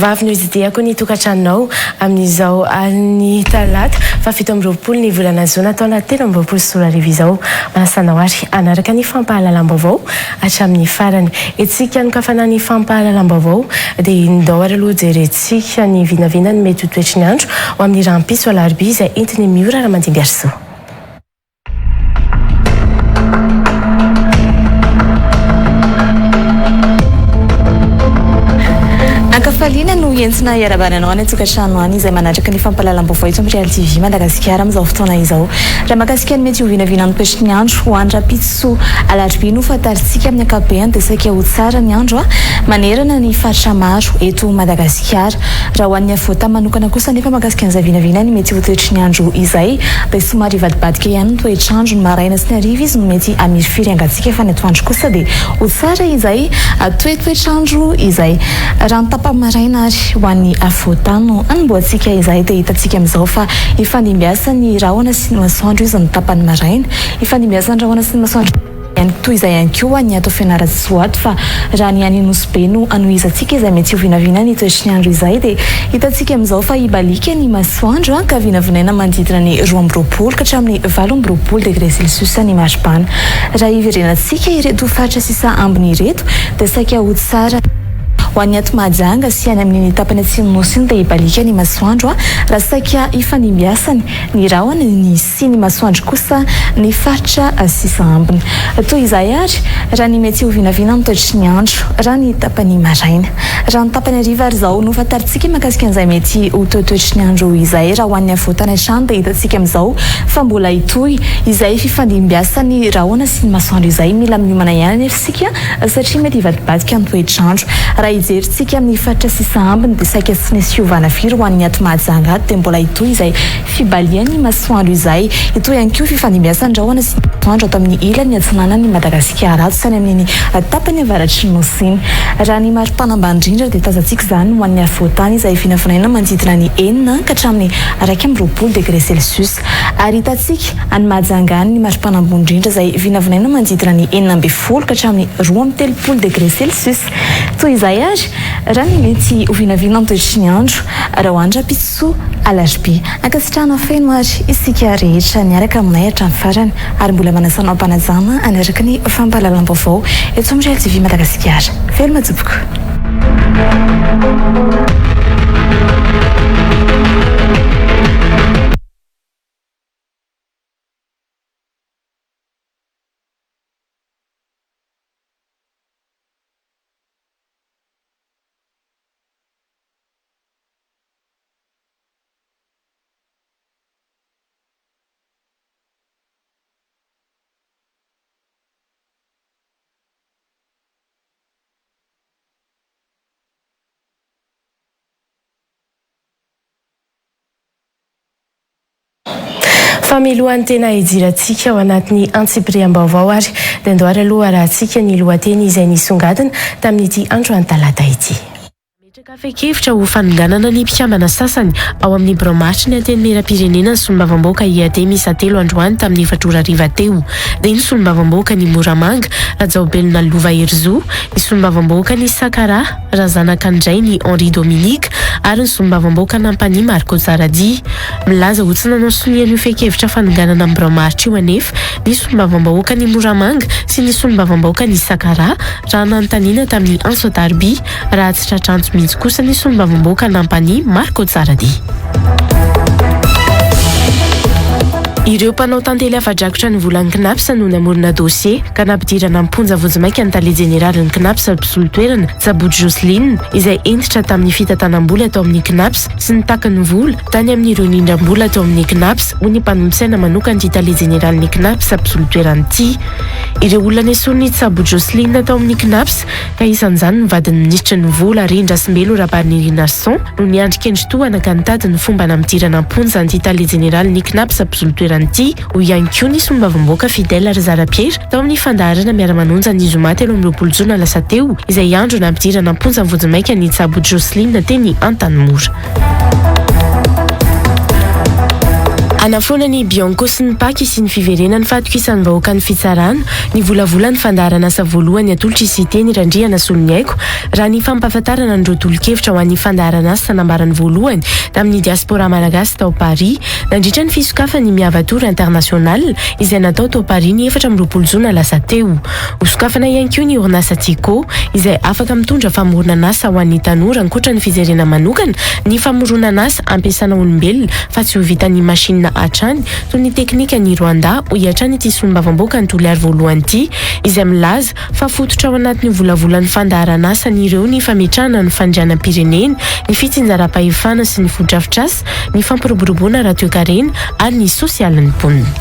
Vavy no itsidihako ny tokantranonao amin'izao alin'ny talata faha 27 ny volana jona taona 2023 izao. Manasa anao ary hanaraka ny fampahalalam-baovao hatramin'ny farany. Hetsika anokafana ny fampahalalam-baovao dia indao ary aloha jerentsika ny vinavina ny mety ho toetry ny andro ho amin'ny rahampitso alarobia izay entin'i Miora Ramandimbiarisoa. Ankafaliana no entina hiarabana anao any an-tokantrano any izay manatrika ny fampahalalam-baovao eto amin'ny Real TV Madagasikara amin'izao fotoana izao. Raha mahakasika ny mety ho vinavinan'ny toetry ny andro ho any rahampitso alarobia no fantarintsika amin'ny ankapobeny dia saika ho tsara ny andro manerana ny faritra maro eto Madagasikara. Raha ho an'ny afovoantany manokana kosa anefa mahakasika an'izay vinavina ny mety ho toetry ny andro izay dia somary hivadibadika ihany ny toetr'andro. Ny maraina sy ny hariva izy no mety hamirifiry hangatsiaka fa ny atoandro kosa dia ho tsara izay toetoetr'andro izay. Raha ny tapany maraina ary ho an'ny afovoantany no hanombohantsika izay dia hitantsika amin'izao fa hifandimbiasan'ny rahona sy ny masoandro izy ny tapany maraina. Hifandimbiasan'ny rahona sy ny masoandro. Ihany toy izay ihany koa ny ato Fianarantsoa ato fa raha ny any Nosy Be no anohizantsika izay mety ho vinavina ny toetry ny andro izay dia hitantsika amin'izao fa hibaliaka ny masoandro ka vinavinaina manodidina ny 22 ka hatramin'ny 28 degré celsius ny maripana. Raha hiverenantsika ireto faritra sisa ambiny ireto dia saika ho tsara ho an'ny ato Mahajanga sy any amin'iny tapany atsimon'ny Nosy iny dia hibaliaka ny masoandro raha saika hifandimbiasany ny rahona ny sy ny masoandro kosa ny faritra sisa ambiny. Toy izay ary raha ny mety ho vinavina ny toetry ny andro raha ny tapany maraina. Raha ny tapany hariva ary izao no fantarintsika mahakasika an'izay mety ho toetoetry ny andro izay. Raha ho an'ny afovoantany hatrany dia hitantsika amin'izao fa mbola hitohy izay fifandimbiasan'ny rahona sy ny masoandro izay. Mila miomana ihany anefa isika satria mety hivadibadika ny toetr'andro. Raha hijerintsika amin'ny faritra sisa ambiny dia saika tsy nisy fiovana firy ho an'ny ato Mahajanga ato dia mbola hitohy izay Fibalihan'ny masoandro izay. Hitohy ihany koa fifandimbiasan'ny rahona sy ny masoandro ato amin'ny ilany atsinanan'i Madagasikara ato sy any amin'iny tapany avaratry ny Nosy iny. Raha ny maripana ambany indrindra dia tazantsika izany ho an'ny afovoantany izay vinavinaina manodidina ny enina ka hatramin'ny 21 degré celsius. Ary hitantsika any Mahajanga any ny maripana ambony indrindra izay vinavinaina manodidina ny 16 ka hatramin'ny 32 degré celsius. Toy izay ary raha ny mety ho vinavina ny toetry ny andro raha ho any rahampitso. Soa Alarobia. Ankasitrahana feno ary isika rehetra niaraka aminay hatramin'ny farany ary mbola manasa anao am-panajana hanaraka ny fampahalalam-baovao eto amin'ny Real TV Madagasikara. Veloma tompoko. Fa milohan'ny tena hidirantsika ao anatin'ny antsipiriam-baovao ary dia andao ary aloha arahantsika ny lohateny izay nisongadina tamin'ity androany talata ity. Nametraka fehin-kevitra ho fanonganana ny mpikambana sasany ao amin'ny birao maritry ny Antenimierampirenena ny solombavambahoaka IAD miisa telo androany tamin'ny efatra ora hariva teo. Dia ny solombavambahoaka ny Moramanga, Rajaobelina Lova Herizo, ny solombavambahoaka ny Sakaraha, Razanakandrainy Henri Dominique ary ny solombavambahoaka Nampanihy Marco Tsaradia. Milaza ho tsy nanao sonia an'io fehin-kevitra fanonganana ny birao maharitra io anefa ny solombavambahoaka ny Moramanga sy ny solombavambahoaka ny Sakaraha raha nanontaniana tamin'ny antso an-tariby raha tsy tratra antso mihitsy kosa ny solombavambahoaka Nampanihy Marco Tsaradia. Ireo mpanao tantely afa-drakotra ny volan'ny Cnaps no namorona dosie ka nampidirana am-ponja vonjimaika ny tale jeneralin'ny Cnaps mpisolo toerana, Tsabojo Jocelyne, izay hentitra tamin'ny fitantanam-bola tao amin'ny Cnaps sy nitaky ny vola tany amin'ireo nindram-bola tao amin'ny Cnaps, hoy ny mpanolotsaina manokan'ity tale jeneralin'ny Cnaps mpisolo toerana ity. Ireo olona nesorin'i Tsabo Jocelyne tao amin'ny Cnaps, ka isan'izany ny vadin'ny minisitry ny vola, Rindrasimbelo Rabarinirinarison, no niandry kendry tohana ka nitady ny fomba nampidirana am-ponja an'ity tale jeneralin'ny Cnaps mpisolo toerana ity, hoy ihany koa ny solombavambahoaka Fidèle Razarapiera tao amin'ny fandaharana Miara-manonja ny zoma 23 jona lasa teo, izay andro nampidirana am-ponja vonjimaika an'i Tsabo Jocelyne teny Antanimora. Hanafoana ny Bianco sy ny Pac sy ny fiverenan'ny fahatokisan'ny vahoaka ny fitsarana, ny volavolan'ny fandaharanasa voalohany atolotr'i Siteny Randrianasoloniaiko, raha ny fampahafantarana an'ireo tolo-kevitra ho an'ny fandaharanasa nambarany voalohany tamin'ny diaspora malagasy tao Paris nandritra ny fisokafan'ny Miava Tour International izay natao tao Paris ny 24 jona lasa teo. Hosokafana ihany koa ny orinasa Tiko izay afaka mitondra famoronan'asa ho an'ny tanora ankoatra ny fijerena manokana ny famoronan'asa ampiasana olombelona fa tsy ho vitan'ny machine hatrany toy ny teknikan'i Rwanda hoy hatrany ity solombavambaokan'i Toliary voalohany ity izay milaza fa fototra ao anatin'ny volavolan'ny fandaharan'asany ireo ny fametrahana ny fandrianam-pirenena, ny fitsinjaram-pahefana sy ny fotodrafitrasa, ny fampiroboroboana ara-toekarena ary ny sosialin'ny mponina.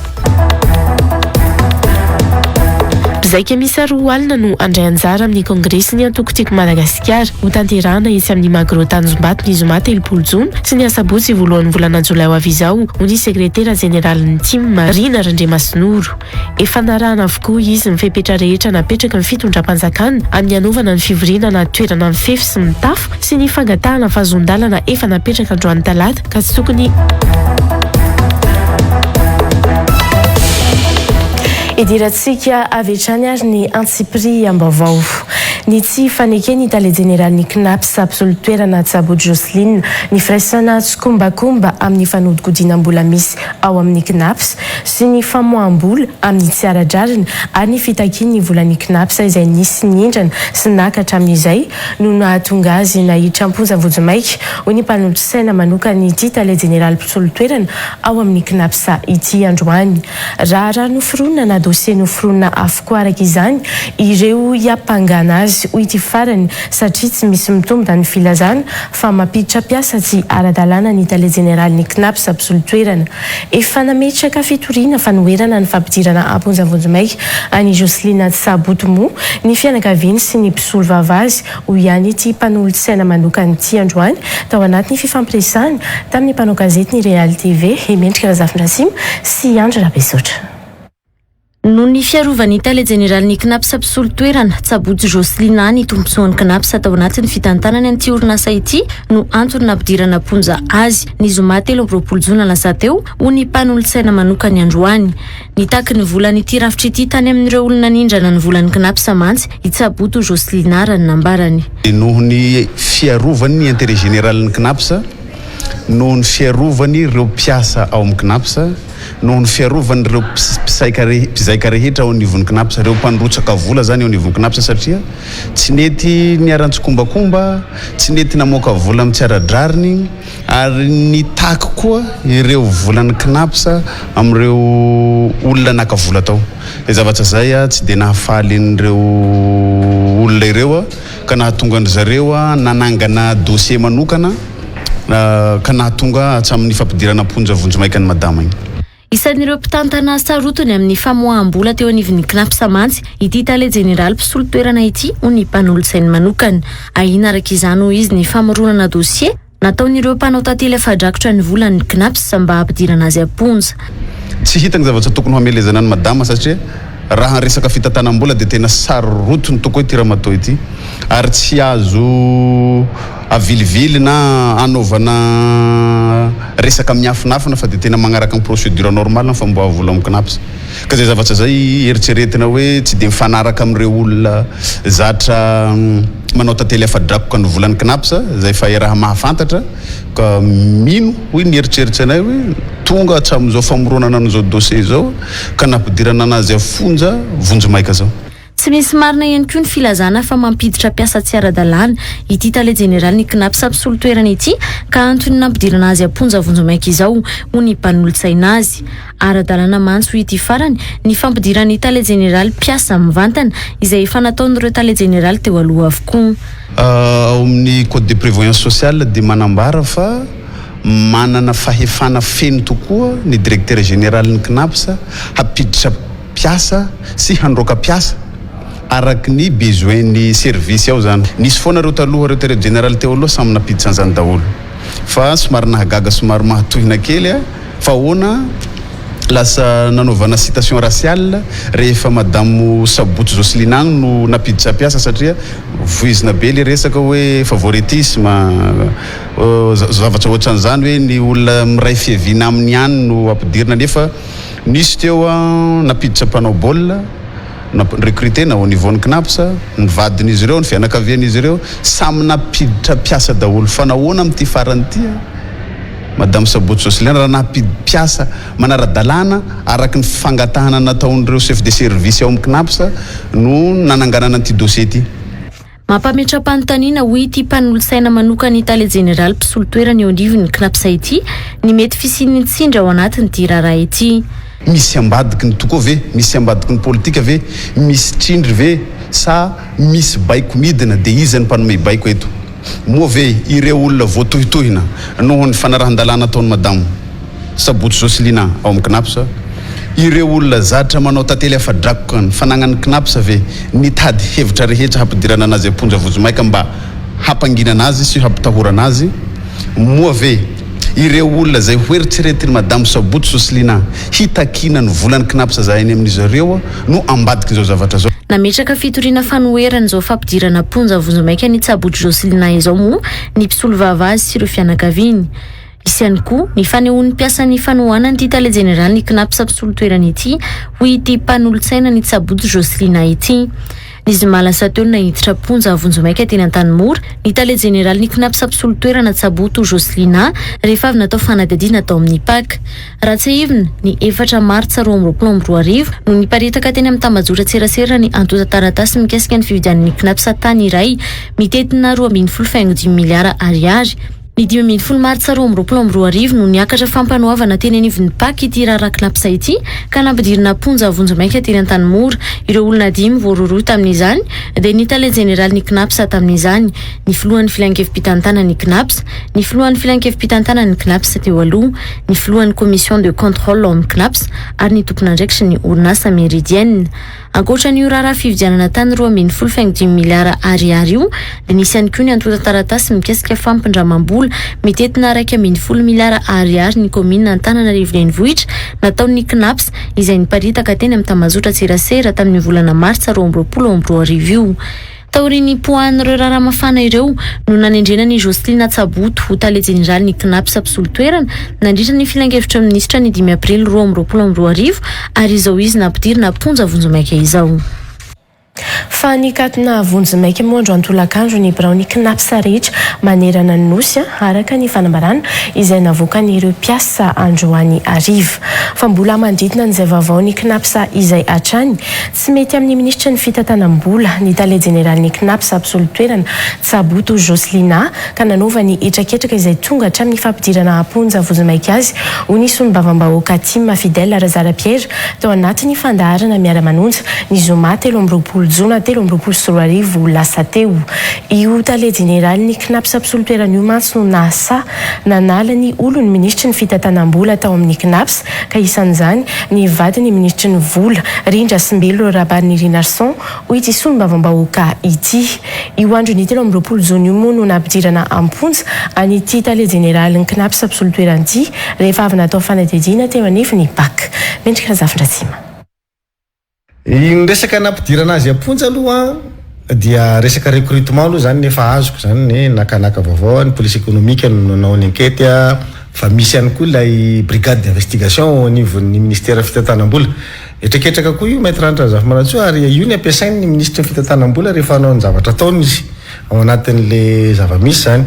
Mpizaika miisa 20 no handray anjara amin'ny kongresin'ny antoko Tiako Madagasikara hotanterahana etsy amin'ny Magro Tanjombato ny zoma 30 jona sy ny asabotsy voalohan'ny volana jolay ho avy izao, hoy ny sekretera jeneralin'ny tim, Rina Randriamasinoro. Efa narahana avokoa izy ny fepetra rehetra napetraky ny fitondram-panjakana amin'ny hanaovana ny fivoriana anaty toerana mifefy sy mitafo sy ny fangatahana fahazoan-dalana efa napetraka androany talata ka tsy tokony Idirantsika avy hatrany ary ny antsipiriam-baovao. Ny tsy faneken'ny tale jeneralin'ny Cnaps mpisolo toerana Tsabo Jocelyne ny firaisana tsikombakomba amin'ny fanodikodinam-bola misy ao amin'ny Cnaps sy ny famoaham-bola amin'ny tsy ara-drariny ary ny fitakiany ny volan'ny Cnaps izay nisy nindrana sy naka hatramin'izay no nahatonga azy naiditra am-ponja vonjimaika, hoy ny mpanolotsaina manokan'ity tale jeneraly mpisolo toerana ao amin'ny Cnaps ity androany. Raharaha noforonina na dosie noforonina avokoa araka izany ireo hiampangana azy, hoy ity farany, satria tsy misy mitombina ny filazana fa mampiditra mpiasa tsy ara-dalàna ny tale jeneralin'ny Cnaps mpisolo toerana. Efa nametraka fitoriana fanoherana ny fampidirana am-ponja vonjimaika an'i Jocelyne Tsaboto moa ny fianakaviany sy ny mpisolovava azy, hoy ihany ity mpanolotsaina manokana ity androany tao anatin'ny fifampiresahany tamin'ny mpanao gazety ny Real TV, Mendrika Razafindrasima sy Andry Rabesotra. Noho ny fiarovan'ny tale jeneralin'ny Cnaps mpisolo toerana, Tsabotsy Jocelyne ny tombontsoan'ny Cnaps tao anatin'ny fitantanany an'ity orinasa ity no antony nampidirana am-ponja azy ny zoma 23 jona lasa teo, hoy ny mpanolotsaina manokany androany. Nitaky ny volan'ity rafitra ity tany amin'ireo olona nindrana ny volan'ny Cnaps mantsy i Tsaboto Jocelyne raha ny nambarany. Noho ny fiarovany ny intérêt général ny Cnaps, noho ny fiarovany ireo mpiasa ao amin'ny Cnaps, Noho ny fiarovan'ireo mpizaika rehetra ao anivon'ny Cnaps, ireo mpandrotsaka vola izany eo anivon'ny Cnaps satria tsy nety niharan-tsikombakomba, tsy nety namoaka vola amin'ny tsy ara-drariny ary nitaky koa ireo volan'ny Cnaps amin'ireo olona naka vola tao. Izay zavatra izay tsy dia nahafaly an'ireo olona ireo ka nahatonga an-dry zareo nanangana dossier manokana. ka nahatonga hatramin'ny fampidirana am-ponja vonjimaika an'i Madama iny. Isan'ireo mpitantana sarotiny amin'ny famoaham-bola teo anivon'ny Cnaps mantsy ity tale jeneraly mpisolo toerana ity, hoy ny mpanolotsainy manokana. Ahiana araka izany, hoy izy, ny famoronana dosie nataon'ireo mpanao tantely afa-drakotra ny volan'ny Cnaps mba hampidirana azy am-ponja. Tsy hita ny zavatra tokony ho hamelezana an'i Madama satria raha resaka fitantanam-bola dia tena sarotiny tokoa ity ramatoa ity ary tsy azo avilivily na anaovana resaka miafinafina fa dia tena magnaraka ny procédure normale ny famoaha vola amin'ny Cnaps. Ka izay zavatra izay eritreretina hoe tsy dia mifanaraka amin'ireo olona zatra manao tantely afa-drakoka ny volan'ny Cnaps izay efa iaraha mahafantatra ka mino hoy ny eritreritry anay hoe tonga hatramin'izao famoronana an'izao dossier izao ka nampidirana anazy afonja vonjimaika izao. Tsy misy marina ihany koa ny filazana fa mampiditra mpiasa tsy ara-dalàna ity tale jeneralin'ny Cnaps mpisolo toerana ity ka antony nampidirana azy am-ponja vonjimaika izao, hoy ny mpanolotsaina azy. Ara-dalàna mantsy, hoy ity farany, ny fampidiran'ny tale jeneraly mpiasa mivantana izay efa nataon'ireo tale jeneraly teo aloha avokoa. Ao amin'ny Code de prévoyance sociale dia manambara fa manana fahefana feno tokoa ny directeur général-n'ny Cnaps hampiditra mpiasa sy handroaka mpiasa araka ny besoin ny service ao zany. Nisy foana ireo taloha ireo tale jeneraly teo aloha samy nampiditra an'izany daholo. Fa somary nahagaga somary mahatohina kely fa ahoana. Lasa nanaovana citation raciale rehefa Madamo Sabotsy Jocelyn agny no nampiditra mpiasa satria voizina be le resaka hoe favoritisme, zavatra ohatran'izany hoe ny olona miray fiaviana aminy ihany no ampidirina nefa nisy teo nampiditra mpanao baolina, recruter-na au niveau ny Cnaps, ny vadin'izy ireo, ny fianakavian'izy ireo, samy nampiditra mpiasa daholo fa nahoana amin'ity farany ity? Madame Sabotsy Jocelyn raha nampidi-mpiasa manara-dalàna araka ny fangatahana nataon'ireo chef de service ao amin'ny Cnaps no nananganana an'ity dossier ity. Mampametra-panontaniana, hoy ity mpanolotsaina manokan'ny tale jeneraly mpisolo toerana eo anivon'ny Cnaps ity, ny mety fisian'ny tsindry ao anatin'ity raharaha ity. Misy ambadiky ny tokoa ve? Misy ambadiky ny politika ve? Misy tsindry ve sa misy baiko midina dia iza no mpanome baiko eto? Moa ve ireo olona voatohitohina noho ny fanarahan-dalàna ataon'i Madamo Sabotsy Jocelina ao amin'ny Cnaps? Ireo olona zatra manao tantely afa-drakoka ny fanagnan'ny Cnaps ve nitady hevitra rehetra hampidirana anazy am-ponja vonjimaika mba hampanginana azy sy hampitahorana azy? Moa ve ireo olona izay hoeritreretin'i Madamo Sabotsy Jocelina hitakiana ny volan'ny Cnaps zahainy amin'izy ireo no ambadik'izao zavatra izao? Nametraka fitoriana fanoherana izao fampidirana am-ponja vonjimaika ny Tsabotsy Jocelyn izao moa ny mpisolovava azy sy ireo fianakaviany. Hisy ihany koa ny fanehoan'ny mpiasa ny fanohanany ity tale jeneralin'ny Cnaps mpisolo toerana ity, hoy ity mpanolotsaina ny Tsabotsy Jocelyn ity. Ny zoma lasa teo no naiditra am-ponja vonjimaika teny Antanimora ny tale jeneralin'ny Cnaps mpisolo toerana Tsaboto Jocelyn rehefa avy natao fanadihadiana tao amin'ny Pac. Raha tsiahivina, ny efatra martsa 2022 no niparitaka teny amin'ny tambajotran-tserasera ny antontan-taratasy mikasika ny fividianan'ny Cnaps tany iray mitentina 12 faingo dimy miliara ariary. Ny 15 martsa 2022 no niakatra fampanoavana teny anivon'ny Pac ity raharaha Cnaps ity ka nampidirina am-ponja vonjimaika teny Antanimora. Ireo olona dimy voarohirohy tamin'izany dia ny tale jeneralin'ny Cnaps tamin'izany, ny filohan'ny filankevi-pitantanan'ny Cnaps, ny filohan'ny filankevi-pitantanan'ny Cnaps teo aloha, ny filohan'ny commission de contrôle ao amin'ny Cnaps ary ny tompon'andraikitry ny orinasa Meridienne. Ankoatra an'io raharaha fividianana tany 12 faingo dimy miliara ariary io dia nisy ihany koa ny antontan-taratasy mikasika fampindramam-bola mitentina 11 miliara ariary ny kaominina Antananarivo Renivohitra nataon'ny Cnaps izay niparitaka teny amin'ny tambajotran-tserasera tamin'ny volana martsa 2022 io. Taorian'ny nipoahan'ireo raharaha mafana ireo no nanendrena an'i Jocelyn Tsaboto ho tale jeneralin'ny Cnaps mpisolo toerana nandritra ny filankevitra minisitra ny 5 aprily 2022 ary izao izy nampidirina am-ponja vonjimaika izao. Fa nikatona vonjimaika moa androany tolakandro ny biraon'ny Cnaps rehetra manerana ny Nosy araka ny fanambarana izay navoakan'ireo mpiasa androany hariva. Fa mbola manodidina an'izay vaovao ny Cnaps izay hatrany. Tsy mety amin'ny minisitry ny fitantanam-bola, ny tale jeneralin'ny Cnaps mpisolo toerana, Tsaboto Jocelina, ka nanaovany hetraketraka izay tonga hatramin'ny fampidirana am-ponja vonjimaika azy, hoy ny solombavambahoaka tim Fidèle Razara Pierre tao anatin'ny fandaharana Miara-manonja ny zoma 23 jona 2023 lasa teo. Io tale jeneralin'ny Cnaps mpisolo toerana io mantsy no nahasahy nanala ny olon'ny minisitry ny fitantanam-bola tao amin'ny Cnaps ka isan'izany ny vadin'ny minisitry ny vola, Rindrasimbelo Rabarinirinarison, hoy ity solombavambahoaka ity. Io andron'ny 23 jona io moa no nampidirana am-ponja an'ity tale jeneralin'ny Cnaps mpisolo toerana ity rehefa avy natao fanadihadiana teo anivon'ny Pac. Mendrika Razafindratsima. Ny resaka nampidirana azy am-ponja aloha dia resaka recrutement aloha zany ny efa azoko zany ny nakanaka vaovao, ny police économique no nanao ny enquête fa misy ihany koa ilay brigade d'investigation ao anivon'ny ministère fitantanam-bola. Hetraketraka koa io Maître Hanitra Razafimanantsoa ary io ny ampiasain'ny minisitry ny fitantanam-bola rehefa hanao ny zavatra ataony izy ao anatin'le zava-misy zany.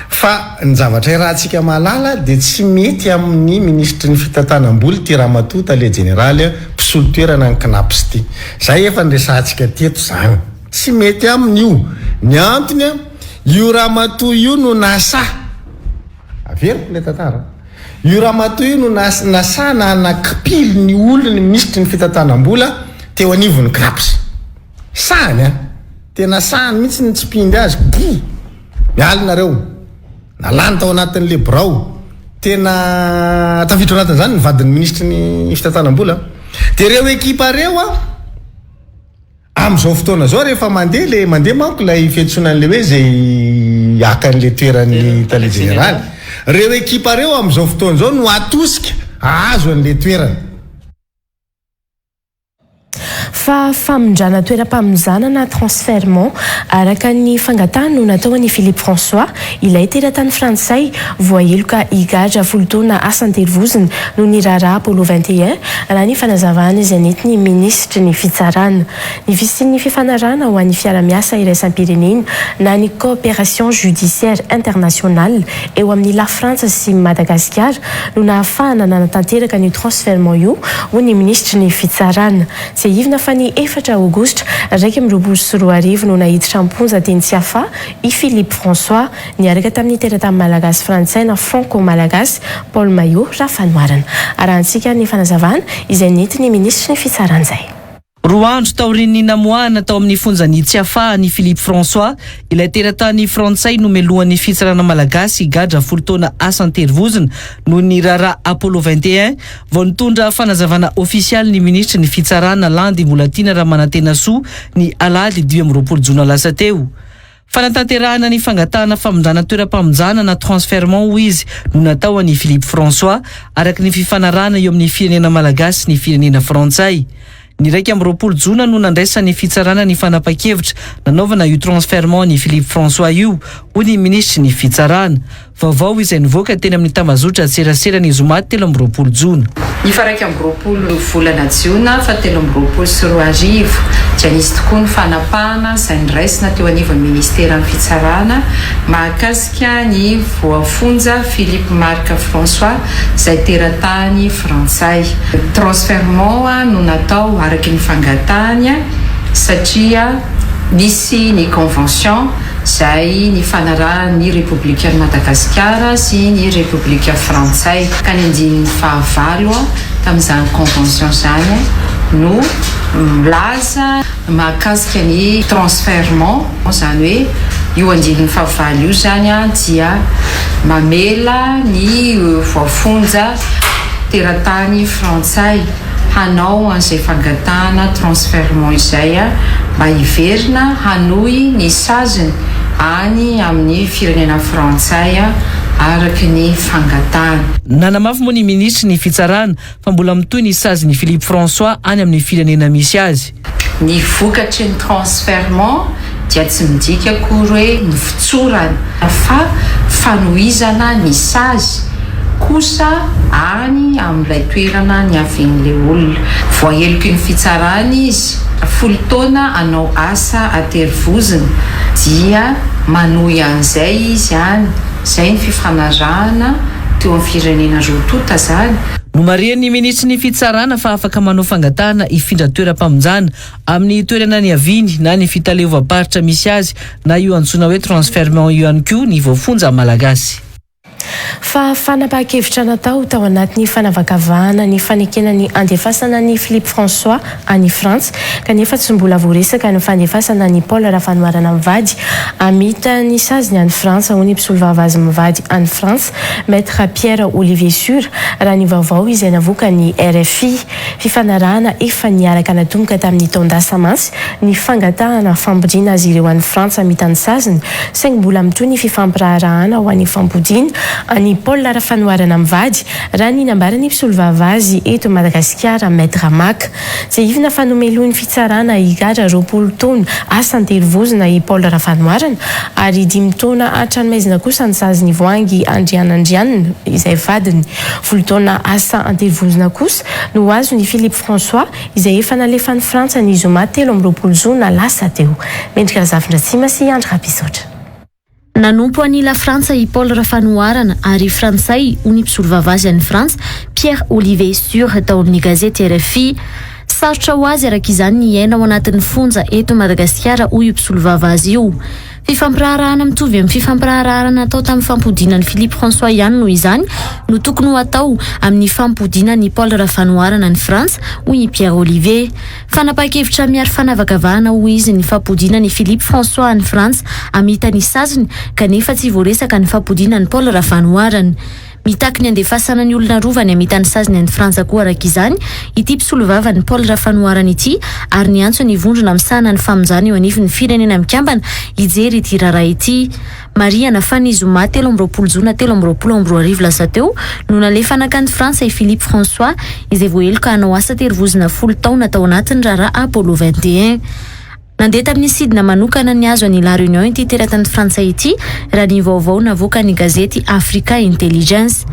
Fa ny zavatra irahantsika mahalala dia tsy mety amin'ny minisitry ny fitantanam-bola ity ramatoa tale jeneraly mpisolo toerana ny Cnaps ity. Izay efa niresahantsika teto izany. Tsy mety aminy io. Ny antony, io ramatoa io no nasahy, averiko ilay tantara, io ramatoa io no nasahy nanakipily ny olon'ny minisitry ny fitantanam-bola teo anivon'ny Cnaps. Sahiny an! Tena sahiny mihitsy ny tsipindy azy. Boa! Mialy nareo. Nalany tao anatin'le birao. Tena tafiditra ao anatin'izany ny vadin'ny minisitry ny fitantanam-bola. Dia ireo ekipa ireo an, amin'izao fotoana izao rehefa mandeha le mandeha manko ilay fiantsoana an'le hoe izay haka an'le toeran'ny tale jeneraly. Ireo ekipa ireo amin'izao fotoana izao no atosika hahazo an'le toerana. Fa famindrana toeram-pamonjana na transfèrement araka ny fangatahany no natao an'i Philippe François, ilay teratany frantsay voaheloka higadra 10 taona asa an-terivozona noho ny raharaha Apollo 21, raha ny fanazavana izay nentin'ny minisitry ny Fitsarana. Ny fisian'ny fifanarahana ho an'ny fiara-miasa iraisam-pirenena na ny coopération judiciaire internationale eo amin'ny Lafrantsa sy Madagasikara no nahafahana nanatanteraka an'io transfèrement io, hoy ny minisitry ny Fitsarana. Tsiahivina fa ny 4 aogositra 2021 no naiditra am-ponja teny Tsiafahy i Philippe François, niaraka tamin'ny teratany malagasy frantsay na franco-malagasy Paul Maillot Rafanoharana. Arahantsika ny fanazavana izay nentin'ny minisitry ny Fitsarana izay. Roa andro taorian'ny namoahana tao amin'ny fonjan'i Tsiafahy an'i Philippe François, ilay teratany frantsay nomelohan'ny fitsarana malagasy higadra 10 taona asa an-terivozona noho ny raharaha Apollo 21, vao nitondra fanazavana ofisialy ny minisitry ny Fitsarana Landy Mbolatiana Ramanantenasoa ny alahady 25 jona lasa teo. Fanatanterahana ny fangatahana famindrana toeram-pamonjana na transfèrement hoy izy no natao an'i Philippe François, araka ny fifanarahana eo amin'ny firenena malagasy sy ny firenena frantsay. Ny 21 jona no nandraisan'ny fitsarana ny fanapan-kevitra nanaovana io transfèrement an'i Philippe François io, hoy ny minisitry ny Fitsarana. Vaovao izay nivoaka teny amin'ny tambazotra serasera ny zoma 23 jona. Ny faha 21 volana jiona faha 2023 dia nisy tokoa ny fanapahana izay noraisina teo anivon'ny ministeran'ny fitsarana mahakasika ny voafonja Philippe Marc François izay teratany frantsay. Transferement no natao araky ny fangatahany satria nisy ny convention izay nifanarahan'ny Repoblikan'i Madagasikara sy ny Repoblika Frantsay, ka ny andininy fahavalo tamin'izany convention izany no milaza mahakasika ny transferement, izany hoe io andininy fahavalo io izany dia mamela ny voafonja teratany frantsay hanao an'izay fangatahana transferement izay mba hiverina hanohy ny saziny any amin'ny firenena frantsay araka ny fangatahany. Nanamafy moa ny minisitry ny fitsarana fa mbola mitohy ny sazin'i Philippe François any amin'ny firenena misy azy. Ny vokatry ny transferement dia tsy midika akory hoe nivotsorana fa fanohizana ny sazy kosa any amin'ilay toerana niavian'ilay olona. Voaheloky ny fitsarana izy, 10 taona hanao asa an-terivozona dia manohy an'izay izy any. Izay ny fifanarahana teo amin'ny firenena roa tonta izany. Nomarihan'ny minisitry ny Fitsarana fa afaka manao fangatahana hifindra toeram-pamonjana amin'ny toerana niaviany na ny fitaleovam-paritra misy azy na io antsoina hoe transferment io ihany koa ny voafonja malagasy. Fa fanapahan-kevitra natao tao anatin'ny fanavakavahana ny fanekena ny handefasana an'i Philippe François any Frantsa kanefa tsy mbola voaresaka ny fandefasana an'i Paul Rafanoharana mivady hamita ny saziny any Frantsa, hoy ny mpisolovava azy mivady any Frantsa, Maître Pierre Olivier Sur, raha ny vaovao izay navoakan'ny rfi. Fifanarahana efa niaraka natomboka tamin'ny taon-dasa mantsy ny fangatahana fampodiana azy ireo any Frantsa hamita ny saziny, saingy mbola mitohy ny fifampiraharahana ho an'ny fampodiana an'i Paul Rafanoharana mivady, raha ny nambaran'ny mpisolovava azy eto Madagasikara, Maître Maka. Tsiahivina fa nomelohin'ny fitsarana higadra 20 taona asa an-terivozona i Paul Ravalomarana ary dimy taona an-tranomaizina kosa ny sazin'i Voahangy Andrianandrianina izay vadiny. 10 taona asa an-terivozona kosa no ho azon'i Philippe François izay efa nalefa any Frantsa ny zoma 23 jona lasa teo. Mendrika Razafindratsima sy Andry Rabisaotra. Nanompo an'i Lafrantsa i Paul Rafanoharana ary Frantsay hoy ny mpisolovava azy any Frantsa, Pierre Olivier Sur tao amin'ny gazety rfi. Sarotra ho azy araka izany ny hiaina ao anatin'ny fonja eto Madagasikara hoy io mpisolovava azy io. Fifampiraharahana mitovy amin'ny fifampiraharahana natao tamin'ny fampodiana an'i Philippe François ihany noho izany no tokony ho atao amin'ny fampodiana an'i Paul Rafanoharana any Frantsa hoy i Pierre Olivier. Fanapahan-kevitra miaro fanavakavahana hoy izy ny fampodiana an'i Philippe François any Frantsa hamita ny saziny kanefa tsy voaresaka ny fampodiana an'i Paul Rafanoharana. Mitaky ny handefasana ny olona arovany hamita ny saziny any Frantsa koa araka izany ity mpisolovavan'i Paul Rafanoharana ity ary niantso ny vondrona misahana ny famonjana eo anivon'ny Firenena Mikambana hijery ity raharaha ity. Marihana fa ny zoma 23 jona 2023 lasa teo no nalefa nankany Frantsa i Philippe François izay voaheloka hanao asa terivozona folo taona tao anatin'ny raharaha Apollo 21. Nandeha tamin'ny sidina manokana nihazo an'i La Réunion ity teratany frantsay ity, raha ny vaovao navoakan'ny gazety Africa Intelligence.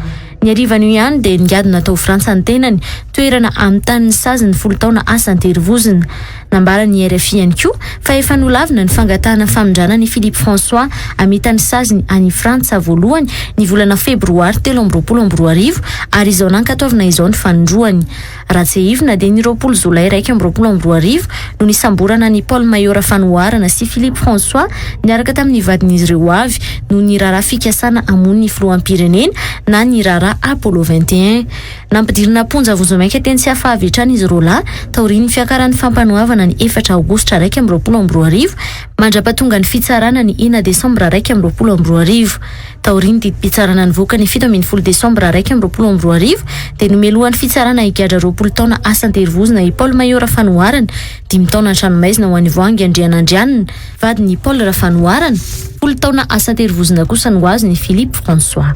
Ny harivan'io ihany dia nigadona tao Frantsa ny tenany, toerana hamitany ny saziny folo taona asa an-terivozona. Nambaran'ny RFI ihany koa fa efa nolavina ny fangatahana famindrana an'i Philippe François hamita ny saziny any Frantsa voalohany ny volana febroary 2023 ary izao nankatoavina izao ny fanindroany. Raha tsiahivina dia ny 20 jolay 2021 no nisamborana an'i Paul Maillot Rafanoharana sy Philippe François niaraka tamin'ny vadin'izy ireo avy noho ny raharaha fikasana hamono ny filoham-pirenena na ny raharaha Apollo 21. Nampidirina am-ponja vonjimaika teny Tsiafahy avy hatrany izy roalahy taorian'ny fiakaran'ny fampanoavana ny efatra aogositra 2021 mandra-pahatonga ny fitsarana ny enina desambra 2021. Taorian'ny didim-pitsarana nivoaka ny 17 desambra 2021 dia nomelohan'ny fitsarana higadra 20 taona asa an-terivozona i Paul Maillot Rafanoharana, dimy taona an-tranomaizina ho an'i Voahangy Andrianandrianina, vadin'i Paul Rafanoharana, folo taona asa an-terivozona kosa no azon'i Philippe François.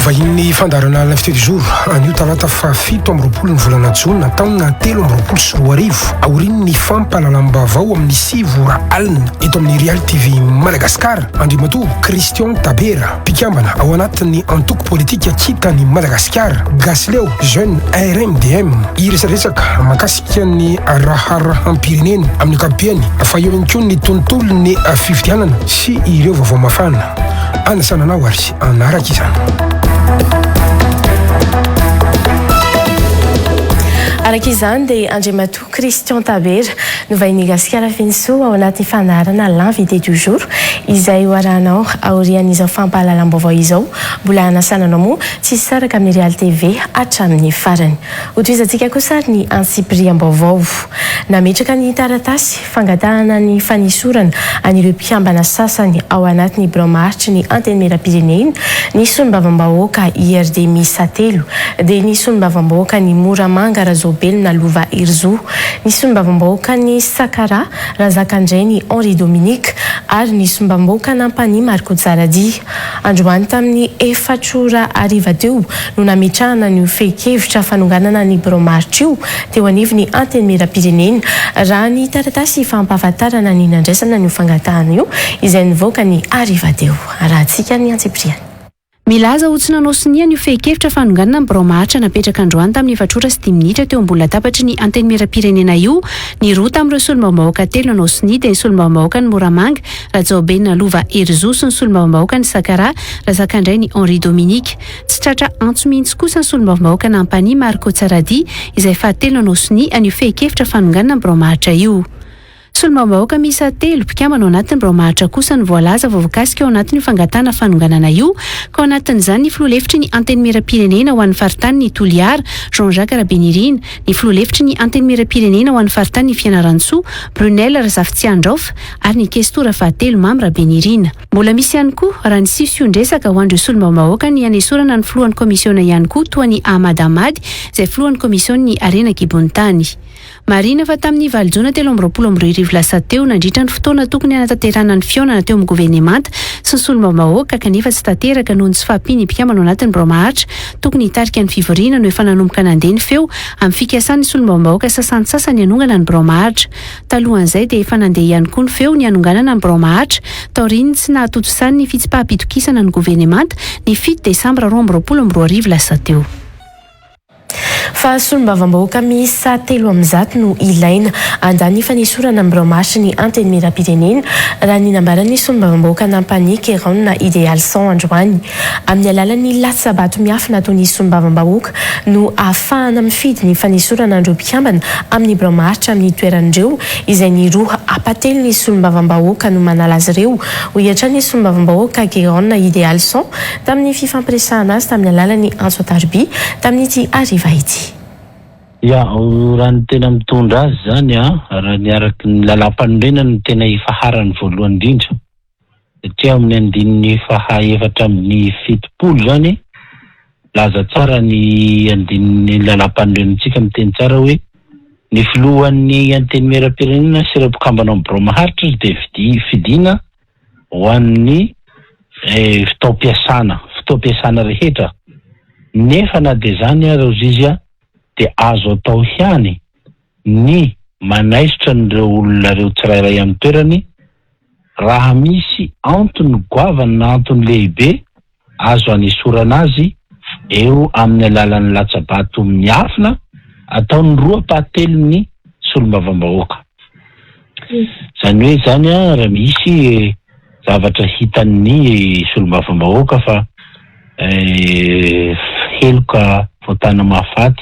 Vahinin'ny fandaharana L'invité du jour anio talata faha 27 ny volana jona taona 2023 aorian'ny fampahalalam-baovao amin'ny sivy ora alina eto amin'ny Real TV Madagascar Andriamatoa Christian Tabera mpikambana ao anatin'ny antoko politika Kintan'i Madagasikara Gasileo Jeune RMDM hiresadresaka mahakasika ny raharaham-pirenena amin'ny ankapobeny fa eo ihany koa ny tontolon'ny fifidianana sy ireo vaovao mafana. Anasana anao ary hanaraka izany. Araka izany dia Andriamatoa Christian Tabera no vahin'i Gasikara Fenosoa ao anatin'ny fandaharana L'invité du jour izay ho arahanao aorian'izao fampahalalam-baovao izao. Mbola hanasana anao moa tsy hisaraka amin'ny Real TV hatramin'ny farany. Hotohizantsika kosa ary ny antsipiriam-baovao. Nametraka ny taratasy fangatahana ny fanesorana an'ireo mpikambana sasany ao anatin'ny birao maharitry ny Antenimierampirenena ny solombavambahoaka IRD miisa telo, dia ny solombavambahoakan'i Moramanga Razaobelina Lova Herizo, ny solombavambahoakan'i Sakaraha Razakandrainy Henri Dominique ary ny solombavambahoakan'Ampanihy Marco Tsaradia. Androany tamin'ny efatra ora hariva teo no nametrahana an'io fehin-kevitra fanonganana ny birao maharitra io teo anivon'ny Antenimierampirenena, raha ny taratasy fampahafantarana ny nandraisana an'io fangatahana io izay nivoaka ny hariva teo. Arahantsika ny antsipiriany. Milaza ho tsy nanao sonia an'io fehin-kevitra fanonganana ny birao maharitra napetraka androany tamin'ny efatra ora sy dimy minitra teo ambony latabatry ny Antenimierampirenena io ny roa tamin'ireo solombavambahoaka telo nanao sonia dia ny solombavambahoakan'i Moramanga, Rajaobelina Lova Herizo sy ny solombavambahoakan'i Sakaraha, Razakandrainy Henri Dominique. Tsy tratra antso mihitsy kosa ny solombavambahoakan'Ampanihy Marco Tsaradia izay fahatelo nanao sonia an'io fehin-kevitra fanonganana ny birao maharitra io. Solombavambahoaka miisa telo, mpikambana ao anatin'ny birao maharitra kosa no voalaza fa voakasika ao anatin'io fangatahana fanonganana io, ka ao anatin'izany ny filoha lefitry ny Antenimierampirenena ho an'ny faritanin'i Toliara, Jean Jacques Rabenirina, ny filoha lefitry ny Antenimierampirenena ho an'ny faritanin'i Fianarantsoa, Brunelle Razafitsiandraofa, ary ny kestora fahatelo Mamy Rabenirina. Mbola misy ihany koa, raha ny siosion-dresaka ho an'ireo solombavambahoaka ny hanesorana ny filohan'ny komisiona ihany koa toa an'i Ahmad Ahmad izay filohan'ny komisionin'ny harena an-kibon'ny tany. Marihina fa tamin'ny valo jona 2023 lasa teo, nandritra ny fotoana tokony hanatanterahana ny fihaonana teo amin'ny governemanta sy ny solombavambahoaka kanefa tsy tanteraka noho ny tsy fahampian'ny mpikambana ao anatin'ny birao maharitra tokony hitarika ny fivoriana no efa nanomboka nandeha ny feo amin'ny fikasan'ny solombavambahoaka sasantsasany hanongana ny birao maharitra. Talohan'izay dia efa nandeha ihany koa ny feo ny hanonganana ny birao maharitra, taorian'ny tsy nahatontosany ny fitsipaham-pitokisana ny governemanta ny fito desambra 2022 lasa teo. Fa solombavambahoaka miisa 103 no ilaina handany ny fanesorana ny birao maharitry ny Antenimierampirenena, raha ny nambaran'ny solombavambahoakan'Ampanihy Keraona Idealson androany. Amin'ny alalan'ny latsa-bato miafina ataon'ny solombavambahoaka no ahafahana mifidy ny fanesorana an'ireo mpikambana amin'ny birao maharitra amin'ny toeran'ireo izay ny roa ampatelon'ny solombavambahoaka no manala azy ireo, hoy hatrany ny solombavambahoaka Guérone Idealson tamin'ny fifampiresahana azy tamin'ny alalan'ny antso an-tariby tamin'ity hariva ity. Ya, raha ny tena mitondra azy izany an, raha ny araky ny lalàmpanorenana no tena ifaharany voalohany indrindra, satria ao amin'ny andininy faha 74 izany, milaza tsara ny andinin'ny lalàmpanorenantsika miteny tsara hoe ny filohan'ny antenimierampirenena sy ireo mpikambana ao amin'ny birao maharitra dia fidiana ho an'ny fitaom-piasana, fotoam-piasana rehetra, nefa na dia izany ary ozizy dia azo atao ihany ny manaisotra an'ireo olona ireo tsirairay amin'ny toerany raha misy antony goavana na antony lehibe azo anesorana azy eo amin'ny alalan'ny latsa-bato miafina ataon'ny roa ampahatelon'ny solombavambahoaka. Izany hoe izany raha misy zavatra hitan'ny solombavambahoaka fa heloka voatana mahafaty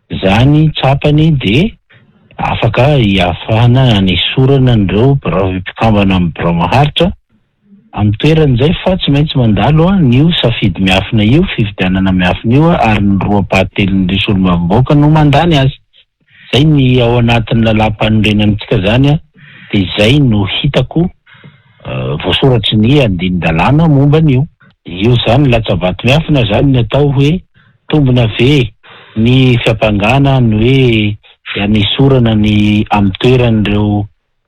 izany tsapany dia afaka hiafahana hanesorana an'ireo birao mpikambana amin'ny birao maharitra amin'ny toerany izay fa tsy maintsy mandalo an'io safidy miafina io, fifidianana miafina io ary ny roa ampahatelon'ireo solombavambahoaka no mandany azy. Izay ny ao anatin'ny lalàmpanorenantsika izany dia izay no hitako voasoratry ny andinin-dalàna momba an'io. Io izany latsa-bato miafina izany ny atao hoe tombina ve ny fiampangana ny hoe hanesorana ny amin'ny toeran'ireo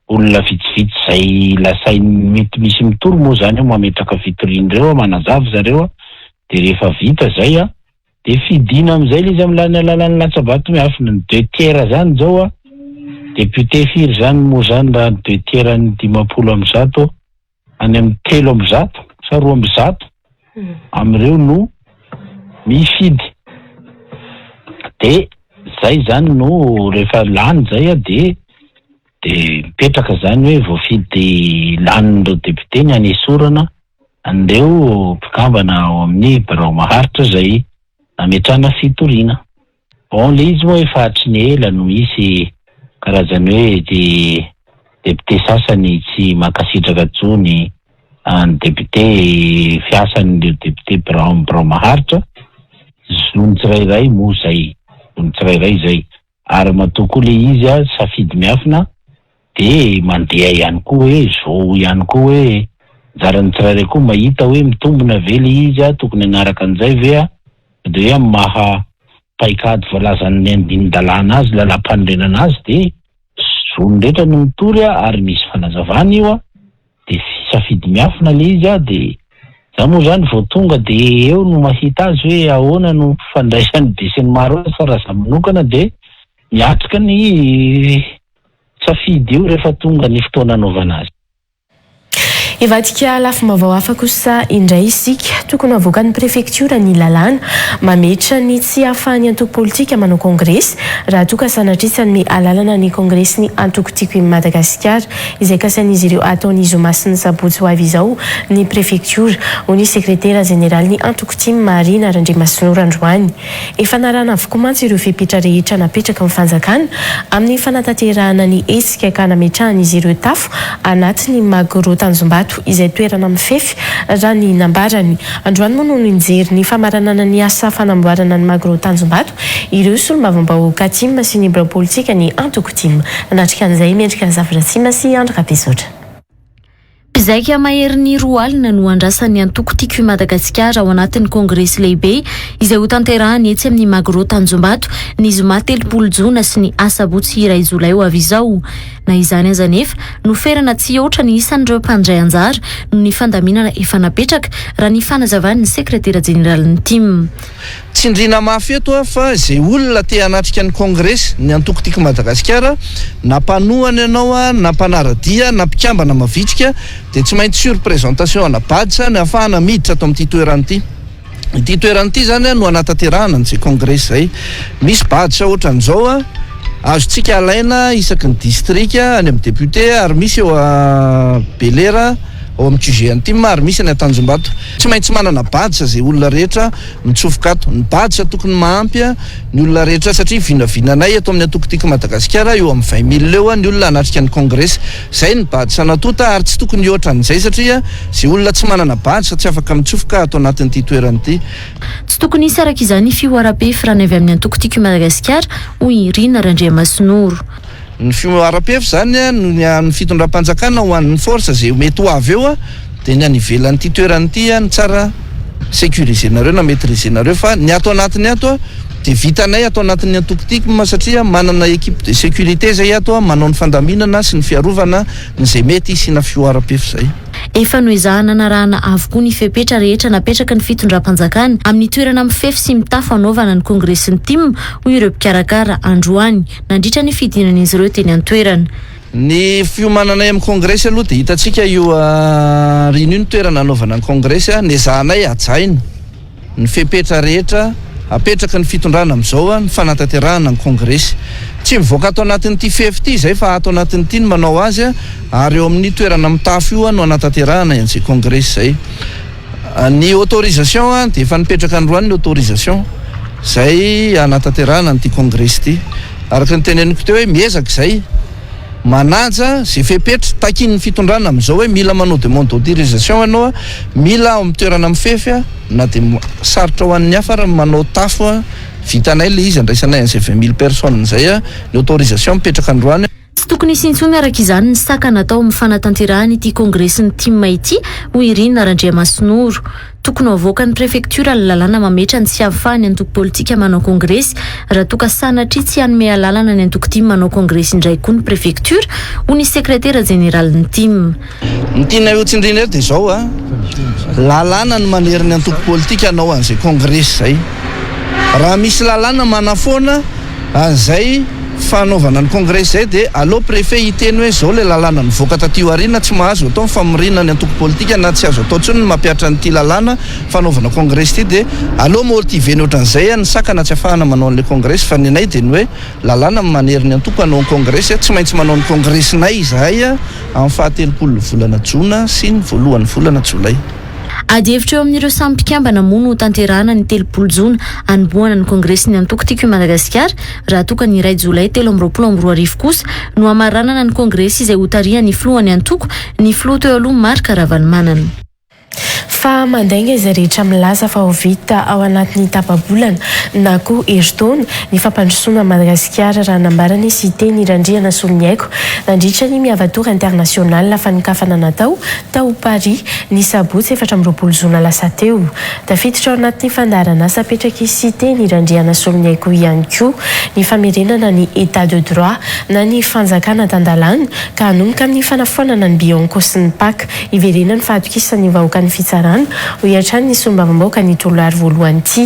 olona vitsivitsy izay lasainy mety misy mitory moa izany eo mametraka fitoriana ireo manazava zareo dia rehefa vita izay dia fidiana amin'izay ilay izy amin'ny alalan'ny latsa-bato miafina. Ny deux tiers izany izao a, député firy izany moa izany raha ny deux tiers ny 150 any amin'ny 103 sa 102 amin'ireo no mifidy. Dia izay izany no rehefa lany izay dia dia mipetraka izany hoe voafidy lanin'ireo député ny hanesorana an'ireo mpikambana ao amin'ny birao maharitra izay nametrahana fitoriana. Bon le izy moa efa hatry ny ela no misy karazany hoe de député sasany tsy mankasitraka intsony any député fiasan'ireo député birao amin'ny birao maharitra, zon'ny tsirairay moa zay, zon'ny tsirairay zay. Ary matoa koa le izy a safidy miafina de mandeha ihany koa hoe zo ihany koa hoe anjaran'ny tsirairay koa mahita hoe mitombina ve le izy a, tokony hanaraka an'izay ve a, de hoe amin'ny maha paikady voalazan'ny andinin-dalàna azy, lalàmpanorenana azy de zon'ny rehetra ny mitory a ary misy fanazavana io a. de safidy miafina le izy a de za moa zany vao tonga de eo no mahita azy hoe ahoana no fandraisan'ny besinimaro azy fa raha za manokana de miatrika ny safidy io rehefa tonga ny fotoana anaovana azy. Hivadika lafim-baovao hafa kosa indray isika. Tokony havoakan'ny prefektiora ny lalàna mametra ny tsy hahafahan'ny antoko politika manao kongresy raha toa ka sanatria tsy hanome alalana ny kongresin'ny antoko Tiako i Madagasikara izay kasain'izy ireo hatao ny zoma sy ny sabotsy ho avy izao ny prefektiora, hoy ny sekretera jeneralin'ny antoko tim Marina Randriamasinoro androany. Efa narahana avokoa mantsy ireo fepetra rehetra napetraky ny fanjakana amin'ny fanatanterahana ny hetsika ka nametrahan'izy ireo tafo anatin'ny Magro Tanjombato izay toerana mifefy raha ny nambarany. Androany moa no nijery ny famaranana ny asa fanamboarana ny Magro Tanjombato Ireo solombavambahoaka tim sy ny birao politika ny antoko tim. Nanatrika an'izay Mendrika Zafiratsima sy Andry Rabezotra. Mpizaika maherin'ny 20 no andrasan'ny antoko Tiako i Madagasikara ao anatin'ny kongresy lehibe izay hotanterahany etsy amin'ny Magro Tanjombato ny zoma 30 jona sy ny asabotsy 1 jolay ho avy izao. Na izany aza anefa, noferana tsy hihoatra ny isan'ireo mpandray anjara noho ny fandaminana efa napetraka, raha ny fanazavan'ny sekretera jeneralin'ny tim. Tsindriana mafy eto aho fa izay olona te hanatrika ny kongresy ny antoko Tiako Madagasikara na mpanohana ianao na mpanara-dia na mpikambana mavitrika dia tsy maintsy sur présentation ana badge ny ahafahana miditra ato amin'ity toerana ity. Ity toerana ity izany no hanatanterahana an'izay kongresy izay. Misy badge ohatran'izao azontsika alaina isaky ny distrika any amin'ny député ary misy eo Belera. ao amin'ny QG an'ny tim ary misy any Tanjombato. Tsy maintsy manana badge izay olona rehetra mitsofoka ato. Ny badge tokony mahampy ny olona rehetra satria vinavinanay eto amin'ny antoko Tiako Madagasikara eo amin'ny 20 mille eo ny olona hanatrika ny kongresy. Izay ny badge natonta ary tsy tokony hihoatra an'izay satria izay olona tsy manana badge tsy afaka mitsofoka ato anatin'ity toerana ity. Tsy tokony hisy araka izany ny fihoaram-pefy raha ny avy amin'ny antoko Tiako i Madagasikara, hoy i Rina Randriamasinoro. Ny fihoaram-pefy izany no ny an'ny fitondram-panjakana ho an'ny force izay mety ho avy eo dia ny any ivelan'ity toerana ity no tsara sécuriser-nareo na maitriser-nareo fa ny ato anatiny ato dia vitanay ato anatin'ny antoko Tiako satria manana équipe de sécurité izay ato manao ny fandaminana sy ny fiarovana ny izay mety hisiana fihoaram-pefy izay. Efa noezahana narahana avokoa ny fepetra rehetra napetraky ny fitondram-panjakana amin'ny toerana mifefy sy mitafo hanaovana ny kongresin'ny tim, hoy ireo mpikarakara, androany, nandritra ny fidinan'izy ireo teny an-toerana. Ny fiomananay amin'ny kongresy aloha dia hitantsika io aoriana io ny toerana hanaovana ny kongresy, nezahanay hajaina. ny fepetra rehetra apetraky ny fitondrana amin'izao ny fanatanterahana ny kongresy. Tsy mivoaka ato anatin'ity fefy ity izay fa ato anatin'ity no manao azy ary eo amin'ny toerana mitafo io no anatanterahana an'izay kongresy izay. Ny autorisation dia efa nipetraka androany ny autorisation izay hanatanterahana an'ity kongresy ity. Araka ny teneniko teo hoe miezaka izay. Manaja ze fepetra takian'ny fitondrana amin'izao hoe mila manao demande d'autorisation ianao, mila ao amin'ny toerana mifefy na dia sarotra ho an'ny hafa ary ny manao tafo, vitanay ilay izy andraisanay an'izay 20 mille personnes izay, ny autorisation mipetraka androany. Tsy tokony hisy intsony araka izany ny sakana atao amin'ny fanatanterahana ity kongresin'ny tim ity, hoy i Rina Randriamasinoro. Tokony ho avoakan'ny prefektiora ny lalàna mametra ny tsy hahafahan'ny antoko politika manao kongresy raha toa ka sanatria tsy hanome alalana ny antoko tim manao kongresy indray koa ny prefektiora, hoy ny sekretera jeneralin'ny tim. Ny tianay ho tsindriana eto dia izao, lalàna no manery ny antoko politika hanao an'izay kongresy izay. Raha misy lalàna manafoana an'izay fanaovana ny kongresy izay dia aleo préfet hiteny hoe izao ilay lalàna nivoaka taty aoriana, tsy mahazo atao ny famoriana ny antoko politika na tsy azo atao intsony ny mampihatra an'ity lalàna fanaovana kongresy ity dia aleo motiver-ny ohatran'izay ny sakana tsy afahana manao an'ilay kongresy fa ny anay dia ny hoe lalàna manery ny antoko hanao ny kongresy, tsy maintsy manao ny kongresinay izahay amin'ny fahatelopolo volana jona sy ny voalohan'ny volana jolay. Ady hevitra eo amin'ireo samy mpikambana moa no hotanterahana ny 30 jona hanombohana ny kongresin'ny antoko Tiako i Madagasikara raha toa ka ny iray jolay 2023 kosa no hamaranana ny kongresy izay hotarihan'ny filohan'ny antoko, ny filoha teo aloha Marc Ravalomanana. Fa mandainga izay rehetra milaza fa ho vita ao anatin'ny tapa-bolana na koa herintaona ny fampandrosoana an'i Madagasikara raha nambaran'i Siteny Randrianasoloniaiko nandritra ny Miava Tour International fanokafana natao tao Paris ny sabotsy 24 jona lasa teo. Tafiditra ao anatin'ny fandaharanasa apetrak'i Siteny Randrianasoloniaiko ihany koa ny famerenana ny Etat de droit na ny fanjakana tan-dalàna ka hanomboka amin'ny fanafoanana ny Bianco sy ny Pac hiverenan'ny fahatokisan'ny vahoakan'ny fitsarana, hoy hatrany ny solombavambahoakan'i Toliary voalohany ity.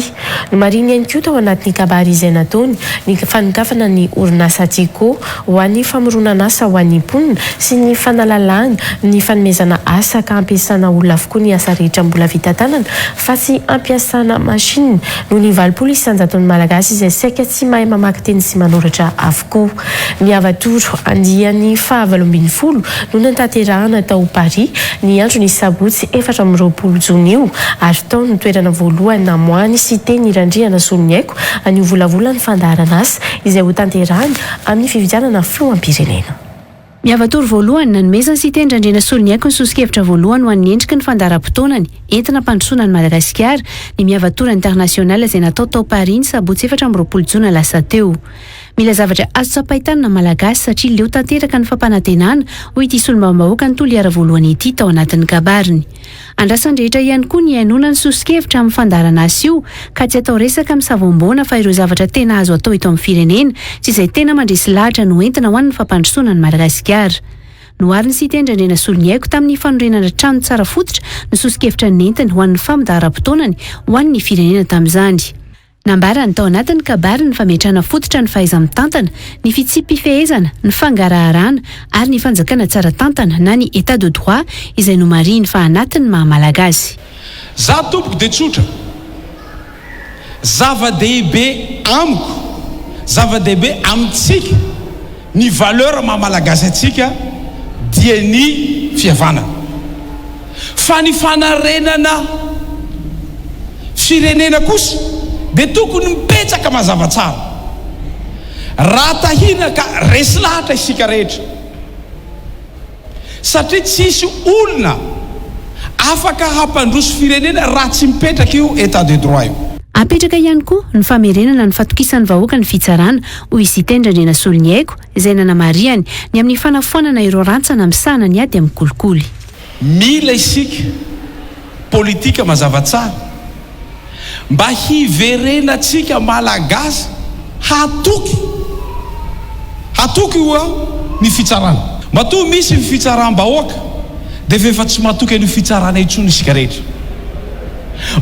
Nomarihiny ihany koa tao anatin'ny kabary izay nataony ny fanokafana ny orinasa Tiko ho an'ny famoronan'asa ho an'ny mponina sy ny fanalalahana ny fanomezana asa ka ampiasana olona avokoa ny asa rehetra mbola vita tanana fa tsy ampiasana machine noho ny 80% Malagasy izay saika tsy mahay mamaky teny sy manoratra avokoa. Ny Avatoro andiany faha 18 no nantanterahana tao Paris ny andron'ny sabotsy 24 jona io ary tao no toerana voalohany namoahan'i Siteny Randrianasoloniaiko an'io volavolan'ny fandaharan'asa izay hotanterahany amin'ny fifidianana filoham-pirenena. Ny Avatoro voalohany, nanomezan'i Siteny Randrianasoloniaiko ny soso-kevitra voalohany ho an'ny endriky ny fandaharam-potoanany entina hampandrosoana an'i Madagasikara, ny Miavatoro International izay natao tao Paris ny sabotsy 24 jona lasa teo. Mila zavatra azo tsapain-tanana ny Malagasy satria leo tanteraka ny fampanantenana, hoy ity solombavambahoakan'i Toliara voalohany ity tao anatin'ny kabariny. Andrasan'ny rehetra ihany koa ny hihainoana ny soso-kevitra amin'ny fandaharanasa io ka tsy atao resaka misavoamboana fa ireo zavatra tena azo atao eto amin'ny firenena sy izay tena mandresy lahatra no entina ho an'ny fampandrosoana an'i Madagasikara. Noharin'i Siteny Randrianasoloniaiko tamin'ny fanorenana trano tsara fototra ny soso-kevitra nentiny ho an'ny famodaharam-potoanany ho an'ny firenena tamin'izany. Nambarany tao anatin'ny kabary ny fametrahana fototra ny fahaiza-mitantana, ny fitsipi-pifehezana, ny fangaraharana ary ny fanjakana tsara tantana na ny Etat de droit izay nomarihiny fa anatin'ny maha Malagasy. Za tompoko dia tsotra, zava-dehibe amiko, zava-dehibe amintsika ny valeur maha Malagasy antsika dia ny fihavanana. Fa ny fanarenana firenena kosa dia tokony mipetraka mazava tsara. Raha tahina ka resy lahatra isika rehetra. Satria tsisy olona afaka hampandroso firenena raha tsy mipetraka io Etat de droit io. Apetraka ihany koa ny famerenana ny fatokisan'ny vahoaka ny fitsarana, hoy i Siteny Randrianasoloniaiko, izay nanamarihany ny amin'ny fanafoanana ireo rantsana misahana ny ady amin'ny kolikoly. Mila isika politika mazava tsara mba hiverenantsika Malagasy hatoky, hatoky hoy aho, ny fitsarana. Matoa misy ny fitsaram-bahoaka dia efa efa tsy matoky an'io fitsarana intsony isika rehetra.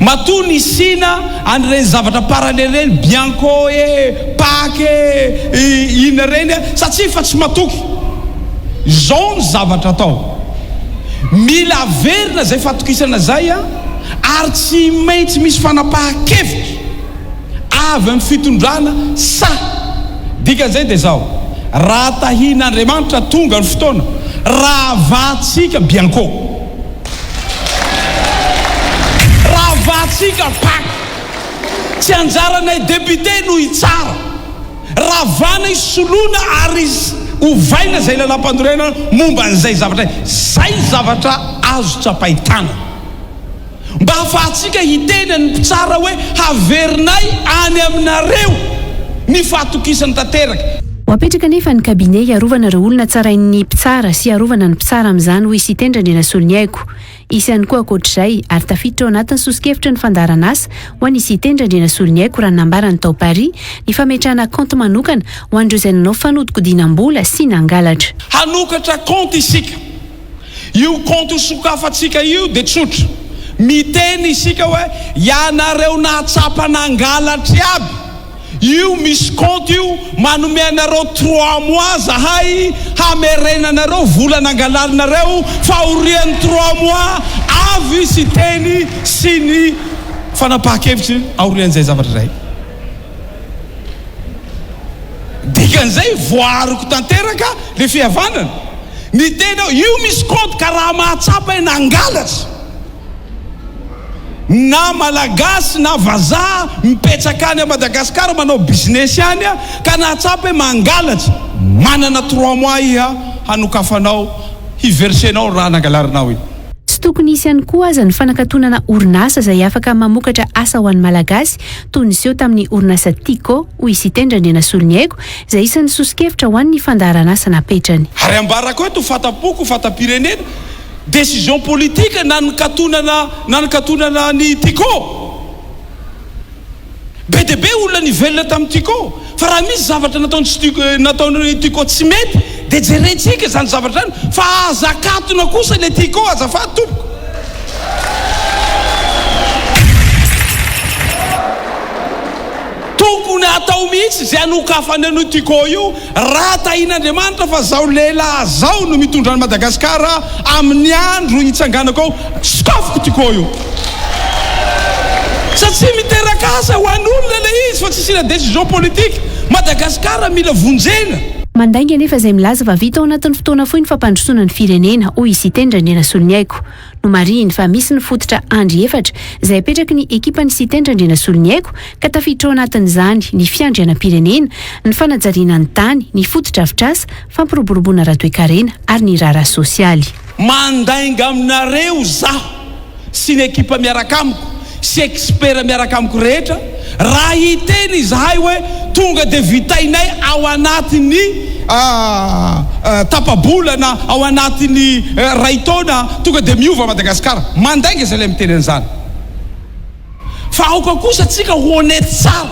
Matoa nisiana an'ireny zavatra parallèle ireny, Bianco e, Pac e, inona ireny, satria efa tsy matoky. Izao ny zavatra atao. Mila averina izay fatokisana izay ary tsy maintsy misy fanapahan-kevitra avy amin'ny fitondrana sahy. Dikan'izay dia izao, raha tahian'Andriamanitra tonga ny fotoana, rahavatsika Bianco. Rahavatsika Pac. Tsy anjaranay député no hitsara. Ravana isoloana ary ovaina izay lalàmpanorenana momba an'izay zavatra izay zavatra azo tsapain-tanana. Mba hahafahantsika hiteny an'ny mpitsara hoe haverinay any aminareo ny fahatokisana tanteraka. Ho apetraka anefa ny cabinet hiarovana ireo olona tsarain'ny mpitsara sy hiarovana ny mpitsara amin'izany hoy i Siteny Randrianasoloniaiko. Hisy ihany koa ankoatr'izay, ary tafiditra ao anatin'ny sosokevitry ny fandaharanasa ho an'i Siteny Randrianasoloniaiko raha ny nambarany tao Paris, ny fametrahana kaonty manokana ho an'ireo izay nanao fanodikodinam-bola sy nangalatra. Hanokatra kaonty isika. Io kaonty hosokafantsika io dia tsotra. Miteny isika hoe ianareo nahatsapa nangalatra iaby, Io misy compte io manome anareo trois mois zahay hamerenanareo vola nangalarinareo fa aorian'ny trois mois avy Siteny sy ny fanapahan-kevitry aorian'izay zavatra izay. Dikan'izay voaariko tanteraka le fihavanana. Niteny aho io misy compte ka raha mahatsapa hoe nangalatra. Na malagasy na vazaha mipetraka any Madagascar manao business any ka nahatsapa hoe mangalatra, manana trois mois iha hanokafanao hi-verser-nao raha nangalarinao iny. Tsy tokony hisy ihany koa aza ny fanakatonana orinasa izay afaka mamokatra asa ho an'ny Malagasy toy ny niseho tamin'ny orinasa Tiko, hoy i Siteny Randrianasoloniaiko, izay isan'ny soso-kevitra ho an'ny fandaharanasa napetrany. Ary ambarako eto fata-poko, fata-pirenena, Décision politique nankatonana nankatonana ny Tiko. Be dia be olona nivelona tamin'ny Tiko. Fa raha misy zavatra nataon'ny tsy Tiko nataon'ny Tiko tsy mety dia jerentsika izany zavatra izany fa aza akatona kosa ilay Tiko azafady tompoko. Tokony hatao mihitsy izay hanokafana an'io Tiko io. Raha tahin'Andriamanitra fa zao lehilahy zao no mitondra an'i Madagasikara amin'ny andro hitsanganako ao, sokafiko Tiko io. Satria miteraka asa ho an'olona ilay izy fa tsy asiana décision politique. Madagasikara mila vonjena. Mandainga anefa izay milaza fa vita ao anatin'ny fotoana fohy ny fampandrosoana ny firenena, hoy i Siteny Randrianasoloniaiko. Nomarihiny fa misy ny fototra andry efatra izay apetraky ny ekipan'ny Siteny Randrianasoloniaiko ka tafiditra ao anatin'izany ny fiandrianam-pirenena, ny fanajariana ny tany, ny fotodrafitrasa, fampiroboroboana ara-toekarena ary ny raharaha sosialy. Mandainga aminareo zaho sy ny ekipa miaraka amiko sy expert miaraka amiko rehetra raha hiteny izahay hoe tonga dia vitainay ao anatin'ny tapa-bolana, ao anatin'ny ray taona tonga dia miova Madagasikara. Mandainga izay ilay miteny an'izany. Fa aoka kosa tsika ho honnête tsara.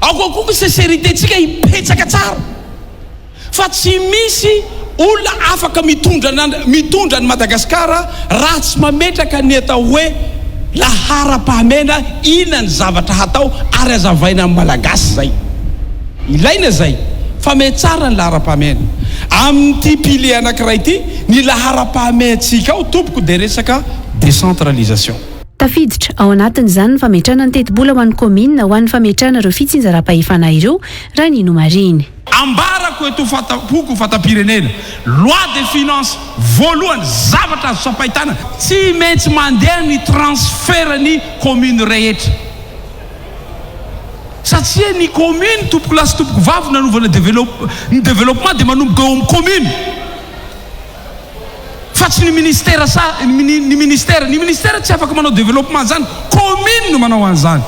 Aoka koa sincérité tsika hipetraka tsara. Fa tsy misy olona afaka mitondra mitondra an'i Madagasikara raha tsy mametraka ny atao hoe laharam-pahamehana inona ny zavatra hatao ary azavaina amin'ny Malagasy izay. Ilaina izay fa mihatsara ny laharam-pahamehana. Amin'ity pilier anankiray ity, ny laharam-pahamehantsika ao tompoko dia resaka décentralisation. Tafiditra ao anatin'izany ny fametrahana ny tetibola ho an'ny kaominina ho an'ny fametrahana ireo fitsinjaram-pahefana ireo, raha ny nomarihiny. Ambarako eto fata-poko fata-pirenena, loi de finance voalohany zavatra azo tsapain-tanana, tsy maintsy mandeha ny transfert ny commune rehetra. Satria ny commune tompokolahy sy tompokovavy nanovana develop ny développement dia manomboka eo amin'ny commune fa tsy ny ministère sa ny ministère, ny ministère tsy afaka manao développement zany, commune no manao an'izany.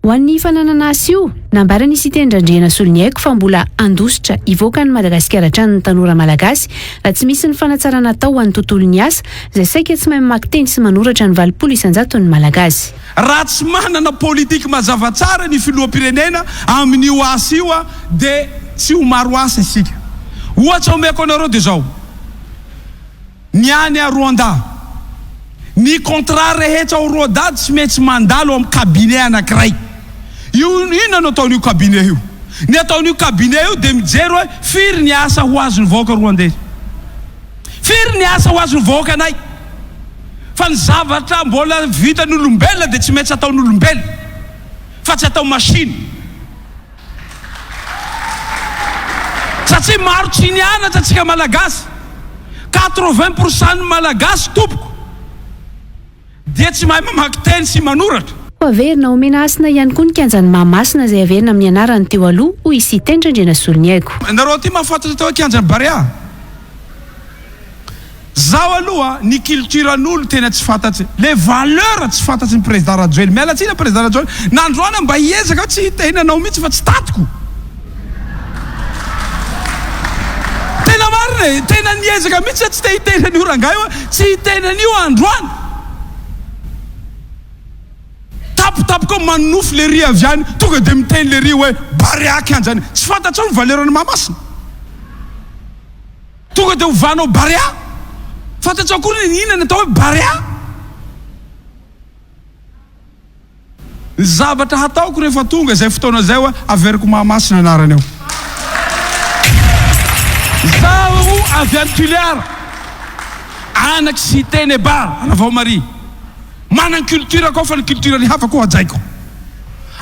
Ho an'ny fananana asa io, nambaran'i Siteny Randrianasoloniaiko fa mbola handositra hivoaka an'i Madagasikara hatrany ny tanora malagasy raha tsy misy ny fanatsarana atao ho an'ny tontolon'ny asa izay saika tsy mahay mamaky teny sy manoratra ny 80 isan-jaton'ny Malagasy. Raha tsy manana politique mazava tsara ny filoham-pirenena amin'io asa io dia tsy ho maro asa isika. Ohatra omeko anareo dia izao. Ny any a Rwanda. Ny contrat rehetra ao Rwanda tsy maintsy mandalo am cabinet anakiray. Io inona no ataon'io cabinet io? Ny ataon'io cabinet io dia mijery hoe firy ny asa ho azon'ny vahoaka Rwandais. Firy ny asa ho azon'ny vahoakanay. Fa ny zavatra mbola vitan'olombelona dia tsy maintsy ataon'olombelona fa tsy atao machine. Satria maro tsy nianatra tsika Malagasy, 80 pour cent ny Malagasy tompoko dia tsy mahay mamaky teny sy manoratra. Ho averina homena hasina ihany koa ny kianjan'i Mahamasina izay averina amin'ny anarany teo aloha, hoy i Siteny Randrianasoloniaiko. Nareo aty mahafantatra atao hoe kianjan'i Barea? Zaho aloha ny culture an'olo tena tsy fantatry, le valeur tsy fantatry ny président Rajoely, miala tsiny président Rajoely, nandroany aho mba hiezaka aho tsy hiteny anao mihitsy fa tsy tantiko, tena marina e, tena niezaka mihitsy aho tsy te hiteny an'io rangahy io aho, tsy hiteny an'io aho androany, tampotampoka eo manonofy lery avy any, tonga de miteny lery hoe Barea kianjany, tsy fantatrao ny valeur an'i Mahamasina. Tonga dia ovanao Barea? Fantatrao akory ny inona ny atao hoe Barea? Ny zavatra hataoko rehefa tonga izay fotoana izay hoa averiko Mahamasina anarany eo. Zaho avy any Tuléar, anaky Siteny Bar, Ravaomaria. Manan culture ko fa ny culture ny hafa ko hajaiko.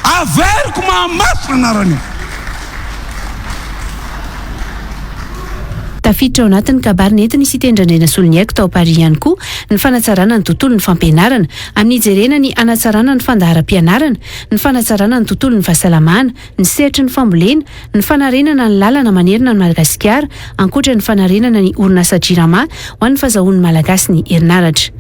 Averiko Mahamasina anarany io. Tafiditra ao anatin'ny kabary nentin'i Siteny Randrianasoloniaiko tao Paris ihany koa ny fanatsarana ny tontolon'ny fampianarana, amin'ny hijerena ny hanatsarana ny fandaharam-pianarana, ny fanatsarana ny tontolon'ny fahasalamana, ny sehatry ny fambolena, ny fanarenana ny lalana manerana an'i Madagasikara, ankoatra ny fanarenana ny orinasa Jirama ho an'ny fazahoan'ny Malagasy ny herinaratra.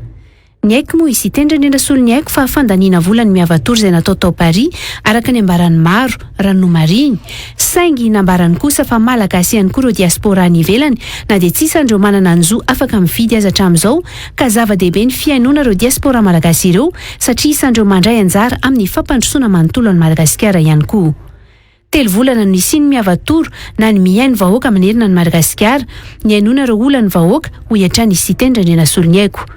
Niaiky moa i Siteny Randrianasoloniaiko fa fandaniana vola ny Miavatour izay natao tao Paris, araka ny ambaran'ny maro, raha ny nomarihiny. Saingy nambarany kosa fa Malagasy ihany koa ireo diaspora any ivelany, na dia tsy isan'ireo manana ny zo afaka mifidy aza hatramin'izao, ka zava-dehibe ny fihainoana ireo diaspora malagasy ireo, satria isan'ireo mandray anjara amin'ny fampandrosoana manontolo an'i Madagasikara ihany koa. Telo volana no nisian'ny Miavatoro na ny mihaino vahoaka manerana an'i Madagasikara, nihainoana ireo olan'ny vahoaka, hoy hatrany i Siteny Randrianasoloniaiko.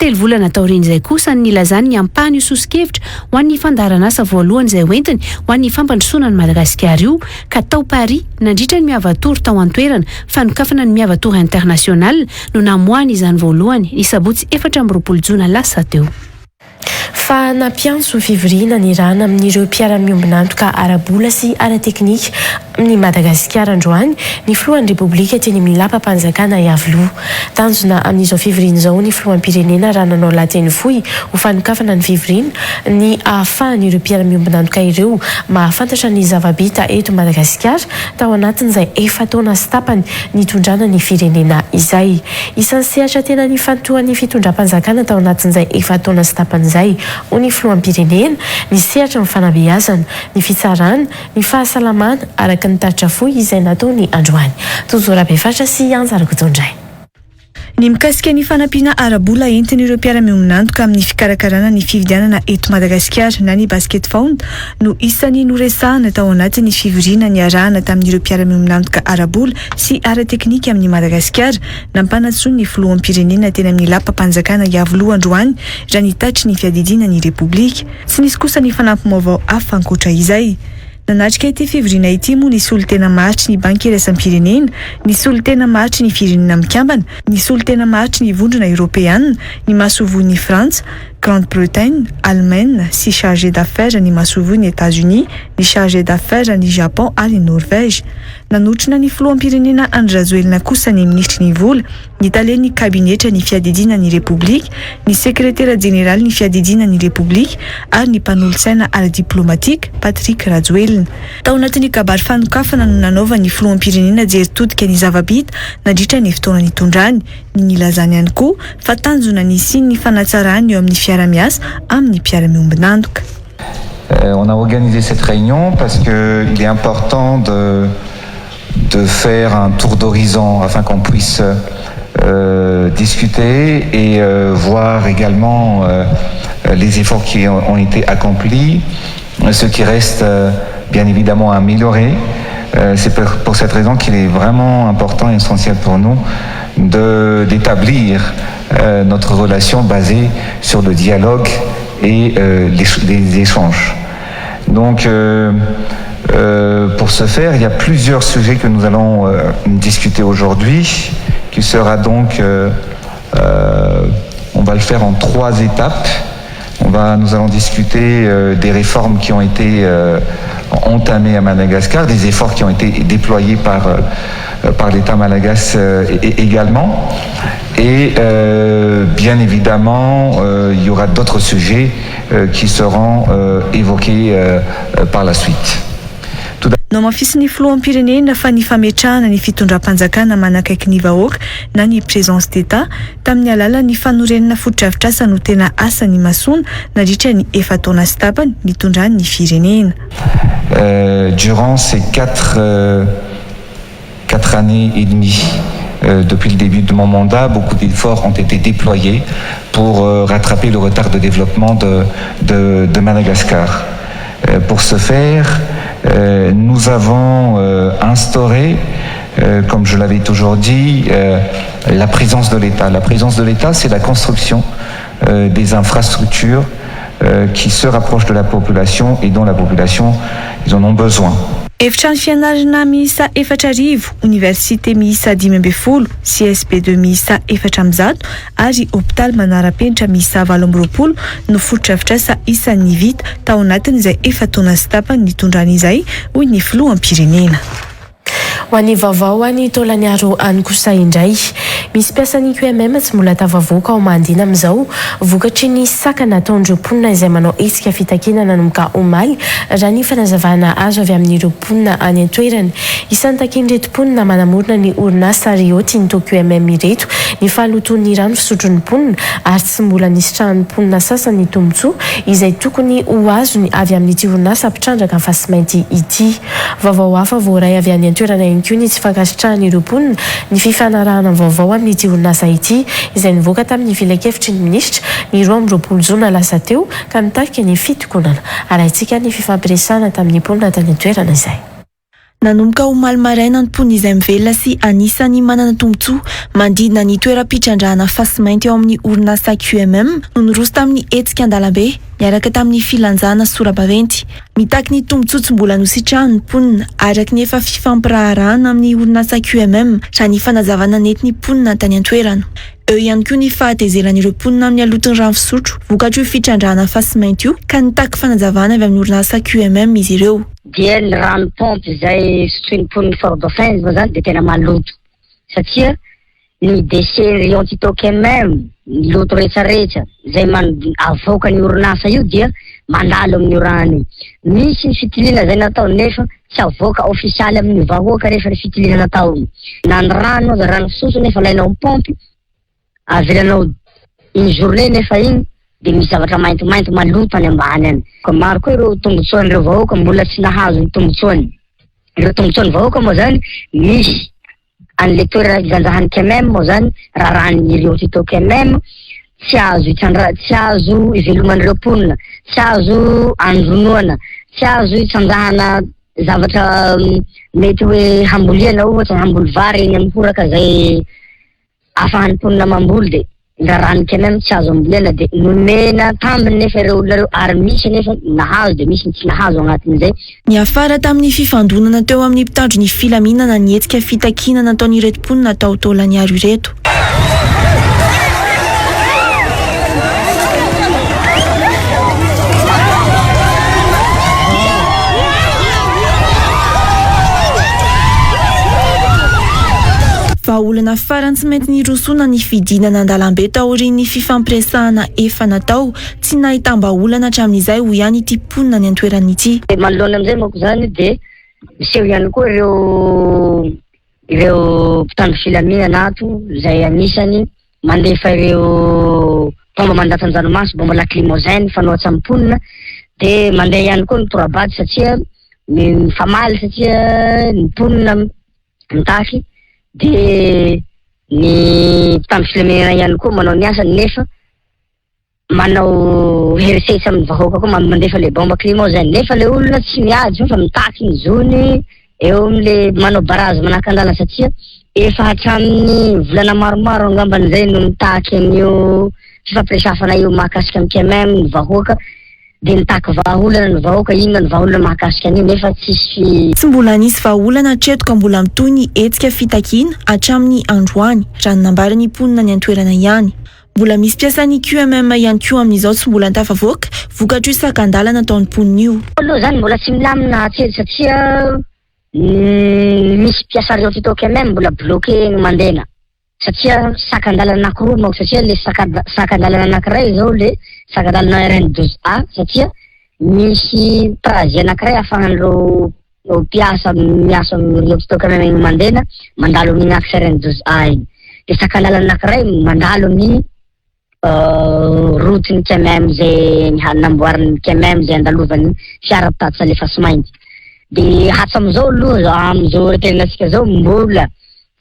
Telo volana taorian'izay kosa no nilazany ny ampahany io soso-kevitra ho an'ny fandaharanasa voalohany izay hoentiny ho an'ny fampandrosoana an'i Madagasikara io, ka tao Paris, nandritra ny Miavatoro tao an-toerana, fanokafana ny Miavatoro International, no namoahany izany voalohany, ny sabotsy 24 jona lasa teo. Fa nampiantso fivoriana nirahana amin'ireo mpiara-miombon'antoka ara-bola sy ara-teknika amin'i Madagasikara androany ny filohan'ny Repoblika teny amin'ny lapam-panjakana Iavoloha. Tanjona amin'izao fivoriana izao ny filoham-pirenena raha nanao lahateny fohy ho fanokafana ny fivoriana ny ahafahan'ireo mpiara-miombon'antoka ireo mahafantatra ny zava-bita eto Madagasikara tao anatin'izay efa-taona sy tapany nitondrana ny firenena izay. Isan'ny sehatra tena nifantohan'ny fitondram-panjakana tao anatin'izay efa-taona sy tapany izay, hoy ny filoham-pirenena, ny sehatry ny fanabeazana, ny fitsarana, ny fahasalamana, araka ny tatitra fohy izay nataony androany. Tojo Rabefatra sy Anja Rakotondray. Ny mikasika ny fanampiana ara-bola entin'ireo mpiara-miombon'antoka amin'ny fikarakarana ny fifidianana eto Madagasikara na ny Basket Fund no isan'ny noresahana tao anatin'ny fivoriana niarahana tamin'ireo mpiara-miombon'antoka ara-bola sy ara-teknika amin'i Madagasikara, nampanantsoin'ny filoham-pirenena teny amin'ny lapam-panjakana Iavoloha androany raha nitatry ny fiadidiana ny Repoblika. Tsy nisy kosa ny fanampim-baovao hafa ankoatra izay. Nanatrika ity fivoriana ity moa ny solontena maharitry ny Banky iraisam-pirenena, ny solontena maharitry ny Firenena Mikambana, ny solontena maharitry ny Vondrona Eoropeana, ny masoivohon'i Frantsa, Grande-Bretagne, Alemaina sy chargé d'affaires ny masoivohon'i Etats-Unis, ny chargé d'affaires ny Japon ary Norvège. Nanotrona ny filoham-pirenena Andry Rajoelina kosa ny minisitry ny Vola, ny talen'ny kabinetra ny fiadidiana ny Repoblika, ny sekretera jeneralin'ny fiadidiana ny Repoblika ary ny mpanolotsaina ara-diplaomatika, Patrick Rajoelina. Tao anatin'ny kabary fanokafana no nanaovan'ny filoham-pirenena jery todika ny zava-bita nandritra ny fotoana nitondrany, ny nilazany ihany koa fa tanjona ny hisian'ny fanatsarana eo amin'ny fiara-miasa amin'ny mpiara-miombon'antoka. On a organisé cette réunion parce que il est important de de faire un tour d'horizon afin qu'on puisse euh, discuter et euh, voir également euh, les efforts qui ont été accomplis, ce qui reste bien évidemment à améliorer. C'est pour cette raison qu'il est vraiment important et essentiel pour nous d'établir notre relation basée sur le dialogue et les échanges. Donc pour ce faire, il y a plusieurs sujets que nous allons discuter aujourd'hui, qui sera donc, on va le faire en trois étapes. On va, nous allons discuter des réformes qui ont été entamées à Madagascar, des efforts qui ont été déployés par, par l'État malagasy également. Et bien évidemment, il y aura d'autres sujets qui seront évoqués par la suite. Nohamafisin'ny filoham-pirenena fa ny fametrahana ny fitondram-panjakana manakaiky ny vahoaka na ny présence d'État tamin'ny alalan'ny fanorenana fotodrafitrasa no tena asa nimasoana nandritra ny efa-taona sy tapany nitondrany ny firenena. Durant ces quatre quatre années et demie depuis le début de mon mandat, beaucoup d'efforts ont été déployés pour rattraper le retard de développement de, de, de Madagascar. Pour ce faire, nous avons instauré, comme je l'avais toujours dit, la présence de l'État. La présence de l'État, c'est la construction des infrastructures qui se rapprochent de la population et dont la population ils en ont besoin. Efitrano fianarana miisa 4000, oniversite miisa 15, CSB deux miisa 104 ary hopitaly manara-penitra miisa 28 no fotodrafitrasa isan'ny vita tao anatin'izay efa-taona sy tapany nitondrany izay, hoy ny filoham-pirenena. Ho an'ny vaovao any Taolagnaro any kosa indray, misy mpiasan'ny QMM tsy mbola tafavoaka ao Mahandina amin'izao, vokatry ny sakana ataon'ireo mponina izay manao hetsika fitakiana nanomboka omaly, raha ny fanazavana azo avy amin'ireo mponina any an-toerana. Isan'ny takian'ireto mponina manamorona ny orinasa Rio Tinto QMM ireto ny fahalotoan'ny rano fisotron'ny mponina ary tsy mbola nisitrahan'ny mponina sasany ny tombontsoa izay tokony ho azony avy amin'ity orinasa mpitrandraka fasimainty ity. Vaovao hafa voaray avy any an-toerana ihany koa ny tsy fankasitrahan'ireo mponina ny fifanarahana vaovao amin'ity orinasa ity izay nivoaka tamin'ny filankevitry ny minisitra ny 22 jona lasa teo ka nitarika ny fitokonana. Arahintsika ny fifampiresahana tamin'ny mponina tany an-toerana izay. Nanomboka omaly maraina ny mponina izay mivelona sy anisan'ny manana tombontsoa manodidina ny toeram-pitrandrahana fasimainty ao amin'ny orinasa QMM no niroso tamin'ny hetsika an-dalambe niaraka tamin'ny filanjana sora-baventy. Mitaky ny tombontsoa tsy mbola nositrahan'ny mponina araka ny efa fifampiraharahana amin'ny orinasa QMM raha ny fanazavana nentin'ny mponina tany an-toerana. Eo ihany koa ny fahatezeran'ireo mponina amin'ny haloton'ny rano fisotro vokatr'io fitrandrahana fasimainty io ka nitaky fanazavana avy amin'ny orinasa QMM izy ireo. Dia ny rano pompe izay sotroin'ny mponin'i Fort Dauphin moa izany dia tena maloto satria ny déchets Rio Tinto QMM, ny loto rehetrarehetra izay avoakan'io orinasa io dia mandalo amin'io rano io. Misy ny fitiliana izay natao nefa tsy avoaka ofisialy amin'ny vahoaka rehefa ny fitiliana natao io. Na ny rano aza, rano fisotro nefa alainao amin'ny paompy, Avelanao une journée nefa iny dia misy zavatra maintimainty maloto any ambany any. Ka maro koa ireo tombotsoan'ireo vahoaka mbola tsy nahazo ny tombotsoany. Ireo tombotsoan'ny vahoaka moa zany misy an'le toerana ijanjahan'ny KMM moa zany raràn'ny Rio Tinto KMM tsy azo itsandra tsy azo iveloman'ireo mponina, tsy azo andronoana, tsy azo itsanjahana zavatra mety hoe hamboliana ohatra hamboly vary eny amin'ny horaka zay afahan'ny mponina mamboly dia ny raràn'ny KMM tsy azo ambolena dia nomena tambiny nefa ireo olona ireo ary misy anefa ny nahazo dia misy ny tsy nahazo agnatin'izay. Niafara tamin'ny fifandonana teo amin'ny mpitandro ny filaminana ny hetsika fitakiana nataon'ireto mponina tao Taolagnaro ireto. Vahaolana farany tsy maintsy nirosoana ny fidinana an-dalambe taorian'ny fifampiresahana efa natao. Tsy nahitam-bahaolana hatramin'izay, hoy ihany ity mponina any an-toerana ity. Manoloana amin'izay manko izany dia miseho ihany koa ireo ireo mpitandro filaminana ato izay anisany mandefa ireo bomba mandatsa-dranomaso, bomba lacrymogène fanao amin'ny mponina, dia mandeha ihany koa ny tora-bady satria mifamaly satria ny mponina mitaky dia ny mpitandro filaminana ihany koa manao ny asany nefa manao herisetra amin'ny vahoaka koa, mandefa le bomba climogène nefa le olona tsy miady fa mitaky ny zony eo amin'le manao barazy manakan-dalana satria efa hatramin'ny volana maromaro angambany zay no mitaky an'io fifampiresafana io mahakasika ny QMM ny vahoaka dia mitaky vahaolana ny vahoaka, inona ny vahaolana mahakasika an'io nefa tsisy Tsy mbola nisy vahaolana hatreto ka mbola mitohy ny hetsika fitakiana hatramin'ny androany, raha ny nambaran'ny mponina any an-toerana ihany. Mbola misy mpiasan'ny QMM ihany koa amin'izao tsy mbola tafavoaka, vokatr'io sakan-dalana ataon'ny mponina io. Aloha izany mbola tsy milamina hatreto satria misy mpiasa Rio Tinto QMM mbola bloqué eny Mandena satria sakan-dalana anankiroa manko satria le sakan-dalana anankiray izao le sakan-dalana RN 12 A satria misy trajet anankiray ahafahan'ireo mpiasa miasa amin'ny Rio Tinto QMM eny Mandena mandalo amin'iny axe RN 12 A iny. Dia sakan-dalana anankiray mandalo amin'ny route-n'ny QMM izay namboarin'ny QMM izay andalovan'ny fiara mpitatitra alefaso mainty. Dia hatramin'izao aloha amin'izao retenantsika izao mbola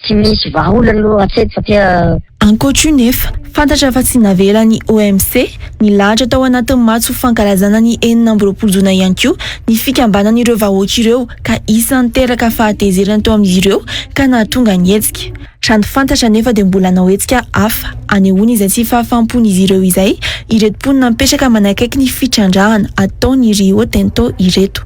Tsy misy vahaolana aloha hatreto satria. Ankoatra io nefa, fantatra fa tsy navelan'ny OMC nilahatra tao anatin'ny matso ho fankalazana ny 26 jona ihany koa ny fikambanan'ireo vahoaka ireo ka isan'ny niteraka fahatezerana teo amin'izy ireo ka nahatonga ny hetsika. Raha ny fantatra anefa dia mbola hanao hetsika hafa hanehoana izay tsy fahafaham-pon'izy ireo izay ireto mponina mipetraka manakaiky ny fitrandrahana ataon'ny Rio Tinto ireto.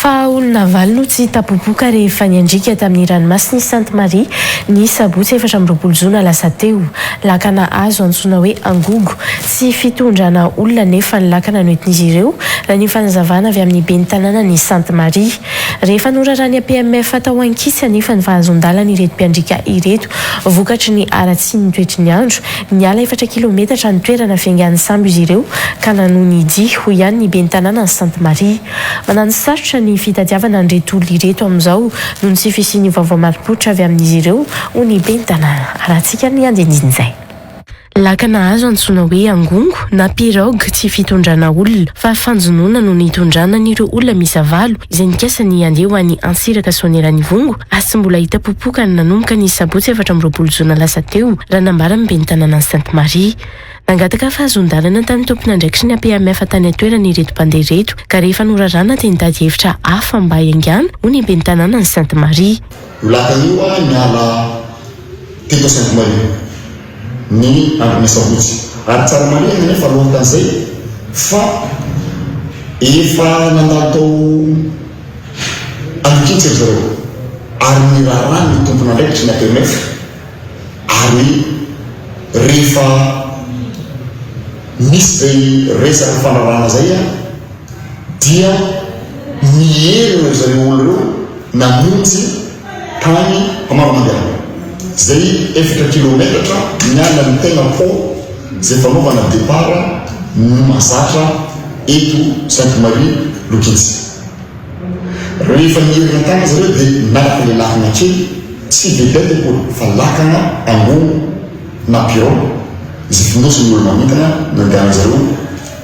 Fa olona valo no tsy hita popoka rehefa niandriaka tamin'ny ranomasin'i Sainte Marie ny sabotsy 24 jona lasa teo. Lakana azo antsoina hoe angogo, tsy fitondrana olona anefa ny lakana noentin'izy ireo, raha ny fanazavana avy amin'ny ben'ny tanànan'i Sainte Marie. Rehefa noraran'ny APMF tao Ankitsy anefa ny fahazoan-dalan'ireto mpiandriaka ireto vokatry ny haratsian'ny toetry ny andro, Niala efatra kilometatra ny toerana fiaingan'ny sambo izy ireo ka nanohy ny dia, hoy ihany ny ben'ny tanànan'i Sainte Marie. Manano sarotra ny fitadiavana an'ireto olona ireto amin'izao noho ny tsy fisian'ny vaovao marim-pototra avy amin'izy ireo, hoy ny ben'ny tanàna. Arahantsika ny andinindin'izay. Lakana azo antsoina hoe angongo na pirogue tsy fitondrana olona fa fanjonoana no nitondrana an'ireo olona miisa valo izay nikasa ny handeha ho any Antsiraka Soanieran'Ivongo ary tsy mbola hita popoka ny nanomboka ny sabotsy 24 jona lasa teo, raha nambaran'ny ben'ny tanànan'i Sainte Marie. Nangataka fahazoan-dalana tamin'ny tompon'andraikitry ny APMF tany an-toerana ireto mpandeha ireto ka rehefa norarana dia nitady hevitra hafa mba hiaingàna, hoy ny ben'ny tanànan'i Sainte Marie. Io lakana io niala teto Sainte Marie ny andron'ny asabotsy. Ary tsara marihina anefa aloha tamin'izay fa efa nandalo tao Androkintsy ry zareo ary niraharaha ny tompon'andraikitry ny APMF ary rehefa nisy izay resaka fandrarana izay dia niherina ry zareo olona ireo namonjy tany Amaramandiana izay efatra kilometatra miala ny tegna pont izay fanaovana départ ny mahazatra eto Sainte Marie Lokintsy. Rehefa niherina tany zareo dia naka ilay lakana kely, tsy vedette akory fa lakana ambony na pirogue izay fonosin'ny olona manokana nandehanan'zareo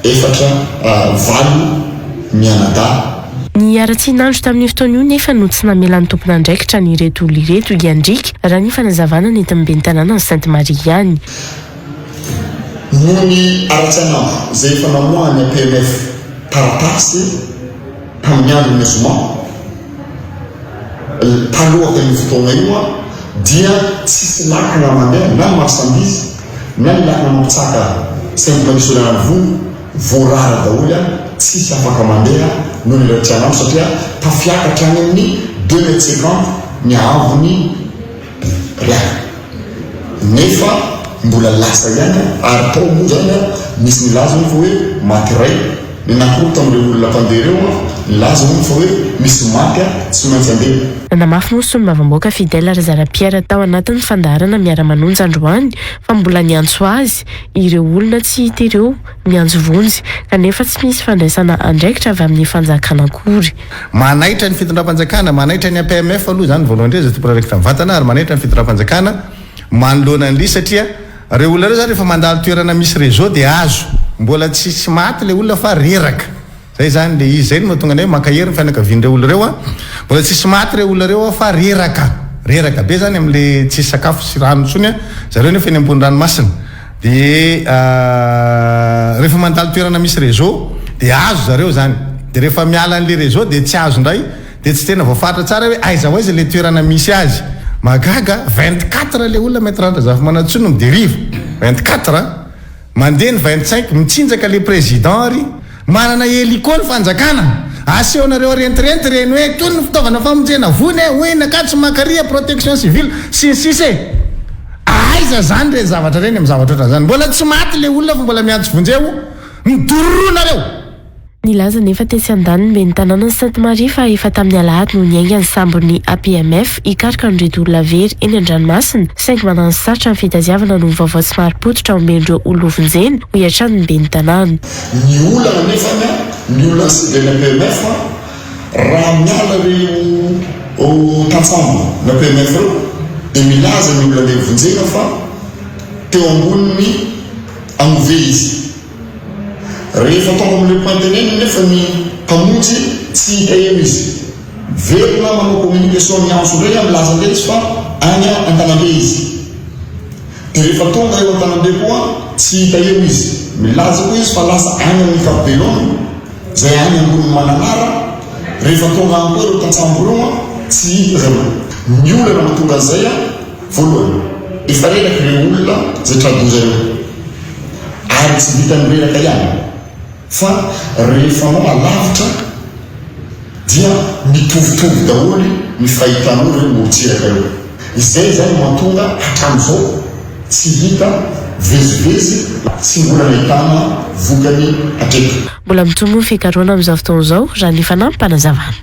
efatra valo mianadahy. Ny haratsian'andro tamin'io fotoana io nefa no tsy namelan'ny tompon'andraikitra an'ireto olona ireto hiandriaka, raha ny fanazavana nentin'ny ben'ny tanànan'i Sainte Marie ihany. Noho ny haratsian'andro izay efa namoahan'ny APMF taratasy tamin'ny andron'ny zoma talohan'io fotoana io dia tsisy lakana mandeha na ny marchandise na ny lakana mampitsaka Sainte Marie Soanierana voarara daholo tsisy afaka mandeha noho ny ratsian'andro satria tafiakatra any amin'ny deux mètres cinquante ny haavon'ny riaka nefa mbola lasa ihany ary tao moa zany nisy nilaza hono fa hoe maty iray ny anankiroa tamin'ireo olona mpandeha ireo nilaza hono fa hoe misy maty tsy maintsy andeha. Nanamafy moa solombavambahoaka Fidèle Razara Pierre tao anatin'ny fandaharana Miara-manonja androany fa mbola niantso azy ireo olona tsy hita ireo miantso vonjy kanefa tsy misy fandraisana andraikitra avy amin'ny fanjakana akory. Manaitra ny fitondram-panjakana, manaitra ny APMF aloha izany voalohany indrindra izay tompon'andraikitra mivantana ary manaitra ny fitondram-panjakana manoloana an'ilay izy satria ireo olona ireo izany rehefa mandalo toerana misy réseau dia azo, mbola tsy tsy maty ilay olona fa reraka. Zay zany le izy, zay no mahatonga anay hoe mankahery ny fianakavian'ireo olona ireo an! Mbola tsisy maty ireo olona ireo an fa reraka, reraka be zany amle tsisy sakafo sy rano intsony an, zareo nefa eny ambony ranomasina, de rehefa mandalo toerana misy réseau de azo zareo zany, de rehefa miala anle réseau de tsy azo indray, de tsy tena voafaritra tsara hoe aiza ho aiza le toerana misy azy, mahagaga 24 le olona Maître Andry Razafimanantsoa no mi-derive, 24 an! Mandeha ny 25, mitsinjaka le président ary manana hélico ny fanjakana, asehonareo rentirenty ireny hoe tony ny fitaovana famonjena voina e, hoy Ankatso Makaria, protection civile, sy ny sisa e! Aiza zany ireny zavatra ireny amin'ny zavatra ohatran'izany? Mbola tsy maty le olona fa mbola miantso vonjeo, midororoa nareo! Nilaza anefa tetsy andaniny ben'ny tanànan'i Sainte Marie fa efa tamin'ny alahady no niainga ny sambon'ny APMF hikaroka an'ireto olona very eny an-dranomasina saingy manano sarotra ny fitadiavana noho ny vaovao tsy marim-pototra omen'ireo olona hovonjena, hoy hatrany ny ben'ny tanàna. Ny olana nefany an, ny olona nisedra ny APMF an, raha miala ireo tantsambo ny APMF ireo dia milaza ny olona andeha hovonjena fa teo ambonin'ny Agnove izy. Rehefa tonga amin'ilay point teneniny nefa ny mpamonjy tsy hita eo izy. Miverina manao communication miantso indray an, milaza indray izy fa any Antanambe izy. Dia rehefa tonga eo Antanambe koa tsy hita eo izy. Milaza koa izy fa lasa any amin'ny Cap Belon izay any ambonin'i Mananara. Rehefa tonga any koa ireo tantsambo ireo an, tsy hita zareo. Ny olana mahatonga an'izay an, voalohany, efa reraka ireo olona izay tra-doza ireo. Ary tsy vitan'ny reraka ihany fa rehefa anao alavitra dia mitovitovy daholo ny fahitanao ireo morontsiraka ireo. Izay izany no mahatonga hatramin'izao tsy hita vezivezy, tsy mbola nahitana vokany hatreto. Mbola mitohy moa ny fikarohana amin'izao fotoana izao, raha ny fanampim-panazavana.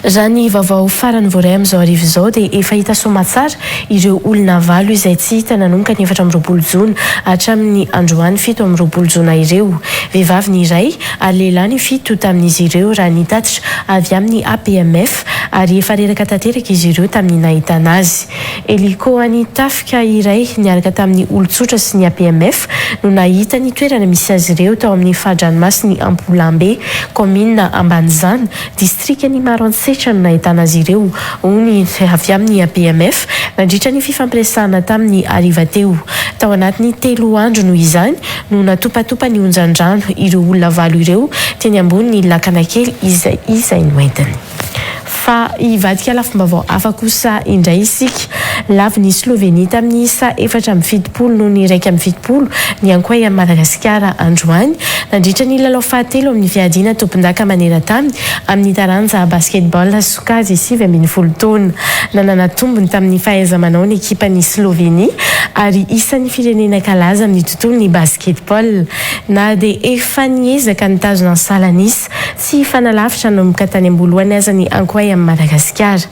Raha ny vaovao farany voaray amin'izao hariva izao dia efa hita soamatsara ireo olona valo izay tsy hita nanomboka ny 24 jona hatramin'ny androany 27 jona ireo. Vehivavy ny iray ary lehilahy ny fito tamin'izy ireo raha ny tatitra avy amin'ny APMF ary efa reraka tanteraka izy ireo tamin'ny nahitana azy. Hélico an'ny tafika iray niaraka tamin'ny olon-tsotra sy ny APMF no nahita ny toerana misy azy ireo tao amin'ny fari-dranomasin'i Ampolambe, kaominina Ambanizana, Distrikan'i Maroantsetra no nahitana azy ireo, hoy ny avy amin'ny APMF, nandritra ny fifampiresahana taminy hariva teo. Tao anatin'ny telo andro noho izany no natopatopa ny onjan-drano ireo olona valo ireo teny ambony lakana kely izay izay noentiny. Fa hivadika lafim-baovao hafa kosa indray isika. Lavin'i Slovenie tamin'ny isa 74 noho ny 71 ny Ankoay an'i Madagasikara androany, nandritra ny lalao fahatelo amin'ny fiadiana tompondaka maneran-tany amin'ny taranja basketball sokajy 19 taona. Nanana tombony tamin'ny fahaiza-manao ny ekipan'i Slovenie ary isan'ny firenena kalaza amin'ny tontolon'ny basketball. Na dia efa niezaka nitazona ny salan'isa tsy hifanalavitra nanomboka tany am-boalohany aza ny Ankoay amin'i Madagasikara.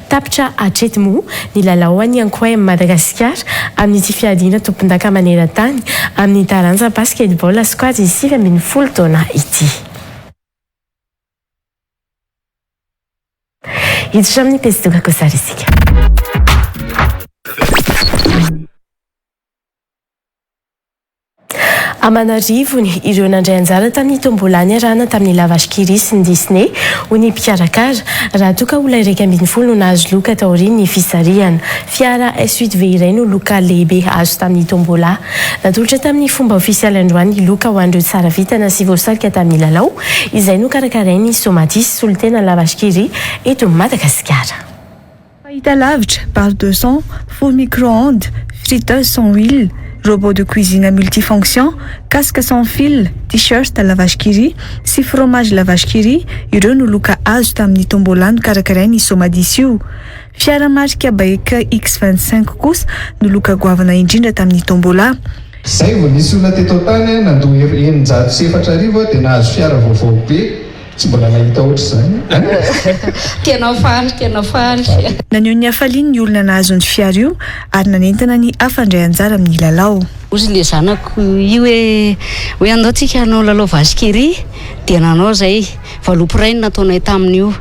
Tapitra hatreto moa ny lalao an'ny Ankoay amin'i Madagasikara amin'ity fiadiana tompondaka maneran-tany amin'ny taranja basketball sokajy 19 taona ity. Hiditra amin'ny pejy doka kosa ary isika. Aman'arivony ireo nandray anjara tamin'ny tombola niarahana tamin'ny La Vache qui rit sy ny Disney, hoy ny mpikarakara, raha toa ka olona 11 no nahazo loka taorian'ny fisarihana. Fiara SUV iray no loka lehibe azo tamin'ny tombola. Natolotra tamin'ny fomba ofisialy androany ny loka ho an'ireo tsara vintana sy voasarika tamin'ny lalao, izay nokarakarain'ny Somatis, solontena La Vache qui rit eto Madagasikara. Fahitalavitra, barre de son, four micro-ondes, friteuse sans huile, robot de cuisine multifonction, casque sans fil, t-shirt La Vache qui rit sy fromage La Vache qui rit, ireo no loka azo tamin'ny tombola nokarakarain'ny Somadis io. Fiara marika Baek X 25 kosa no loka goavana indrindra tamin'ny tombola. Zay vao nisy olona teto an-tany nandoa 4600 dia nahazo fiara vaovao be. Tsy mbola nahita ohatr'izany an! Tena faly, tena faly. Naneho ny hafaliany ny olona nahazo ny fiara io ary nanentana ny hafa handray anjara amin'ny lalao. Hozy le zanako io hoe hoe andao tsika hanao lalao vasikiri dia nanao zay, valopy iray no nataonay tamin'io.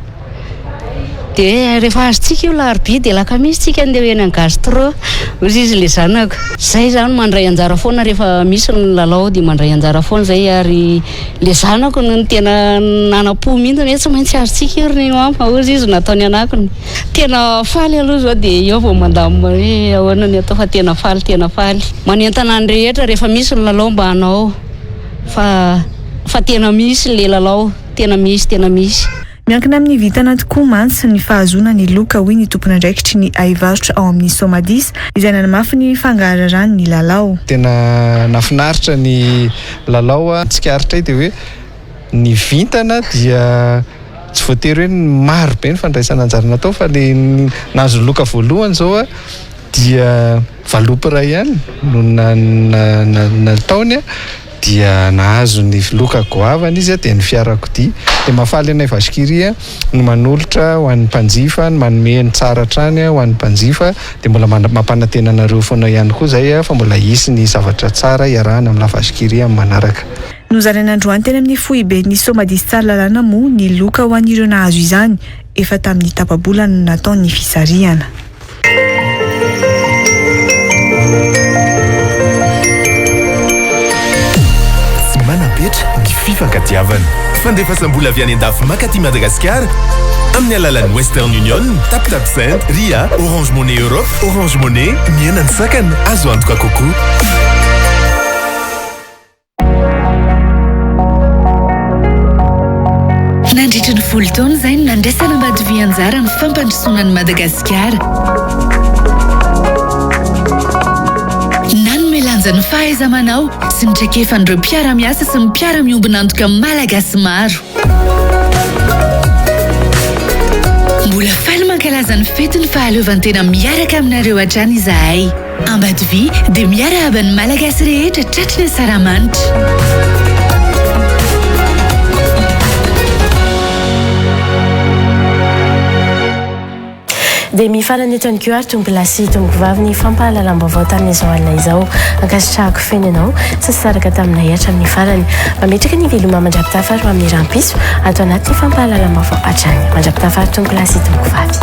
Dia rehefa azontsika io larobia dia lakamisy tsika andeha ho eny amin'ny gastro, hozy izy le zanako. Zay zany mandray anjara foana rehefa misy ny lalao dia mandray anjara foana zay ary le zanako no tena nanam-po mihitsy hoe tsy maintsy azontsika io ry neny mama, hozy izy nataony anakony. Tena faly aloha zao dia eo vao mandamina hoe ahoana ny atao fa tena faly tena faly. Manentana ny rehetra rehefa misy ny lalao mba hanao fa fa tena misy le lalao, tena misy tena misy. Miankina amin'ny vintana tokoa mantsy ny fahazoana ny loka hoy ny tompon'andraikitry ny haivarotra ao amin'ny Somadis izay nanamafy ny fangahararany ny lalao. Tena nahafinaritra ny lalao. Ny tsikaritray dia hoe ny vintana dia tsy voatery hoe maro be ny fandraisana anjara natao fa le nahazo loka voalohany izao dia valopy iray ihany no nataony. Dia nahazo ny loka goavana izy dia ny fiarakodia. Dia mahafaly anay Vache-qui-rit ny manolotra ho an'ny mpanjifa, ny manome ny tsara hatrany ho an'ny mpanjifa. Dia mbola mampanantena anareo foana ihany koa izay fa mbola hisy ny zavatra tsara hiarahana amin'ny La Vache-qui-rit amin'ny manaraka. Nozaraina androany teny amin'ny foiben'ny Somadis Tsaralalàna moa ny loka ho an'ireo nahazo izany. Efa tamin'ny tapa-bolana no natao ny fisarihana. Tsy manam-petra ny fifankatiavana. Fandefasam-bola avy any an-dafy mankaty Madagasikara amin'ny alalan'ny Western Union, TapTap Send, Ria, Orange Money Europe, Orange Money, mihena ny sakana, azo antoka kokoa. Nandritry ny folo taona izay no nandraisan'Ambatovi anjara ny fampandrosoana an'i Madagasikara. Nanome lanja ny fahaiza-manao sy ny traikefan'ireo mpiara-miasa sy ny mpiara-miombon'antoka malagasy maro. Mbola faly mankalaza ny fetin'ny fahaleovantena miaraka aminareo hatrany izahay. Ambatovi dia miarahaba ny Malagasy rehetra tratry ny asaramanitra. Dia mifarana eto ihany koa ary tompolahy sy tompovavy ny fampahalalam-baovao tamin'izao alina izao. Ankasitrahako feno ianao tsy nisaraka taminay hatramin'ny farany. Mametraka ny veloma mandra-pitafa ary ho amin'ny rahampitso ato anaty fampahalalam-baovao hatrany. Mandra-pitafa ary tompolahy sy tompovavy.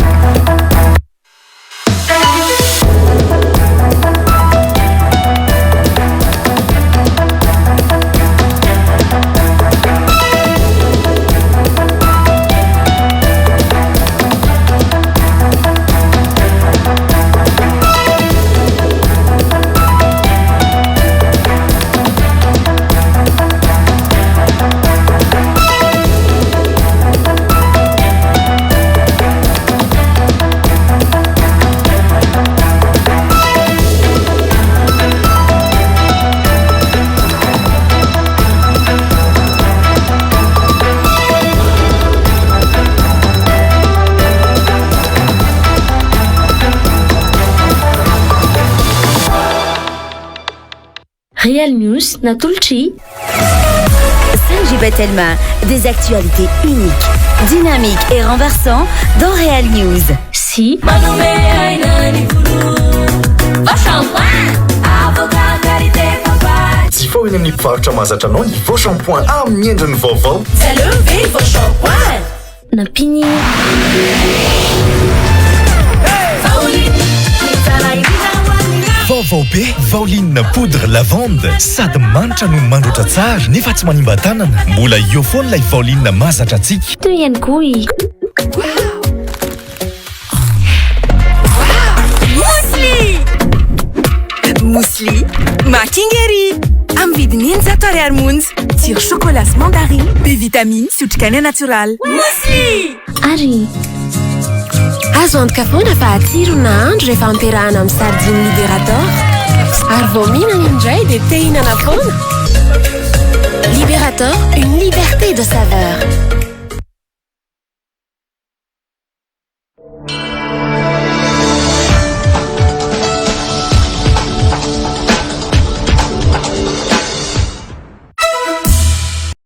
Real News natolotr'i. Sanji Batelma, des actualités uniques, dynamiques et renversants dans Real News. Si. Jifao eny amin'ny mpivarotra mahazatra anao ny vao shampoing amin'ny endriny vaovao. Nampian'i. Vaovao be, Vaoline poudre lavande, sady manitra no mandroatra tsara nefa tsy manimba tanana. Mbola eo foana ilay Vaoline mahazatra antsika. Teo ihany koa i. Muesli! Muesli, makinga ery! Amin'ny vidiny 600 ariary monja. Tsiro chocolat sy mandarine, be vitamine sy otrikaina natioraly. Muesli! Ary azo antoka foana fa hatsiro ny nahandro rehefa ampiarahana amin'ny sardine Liberator. Ary vao mihinana indray dia te hihinana foana.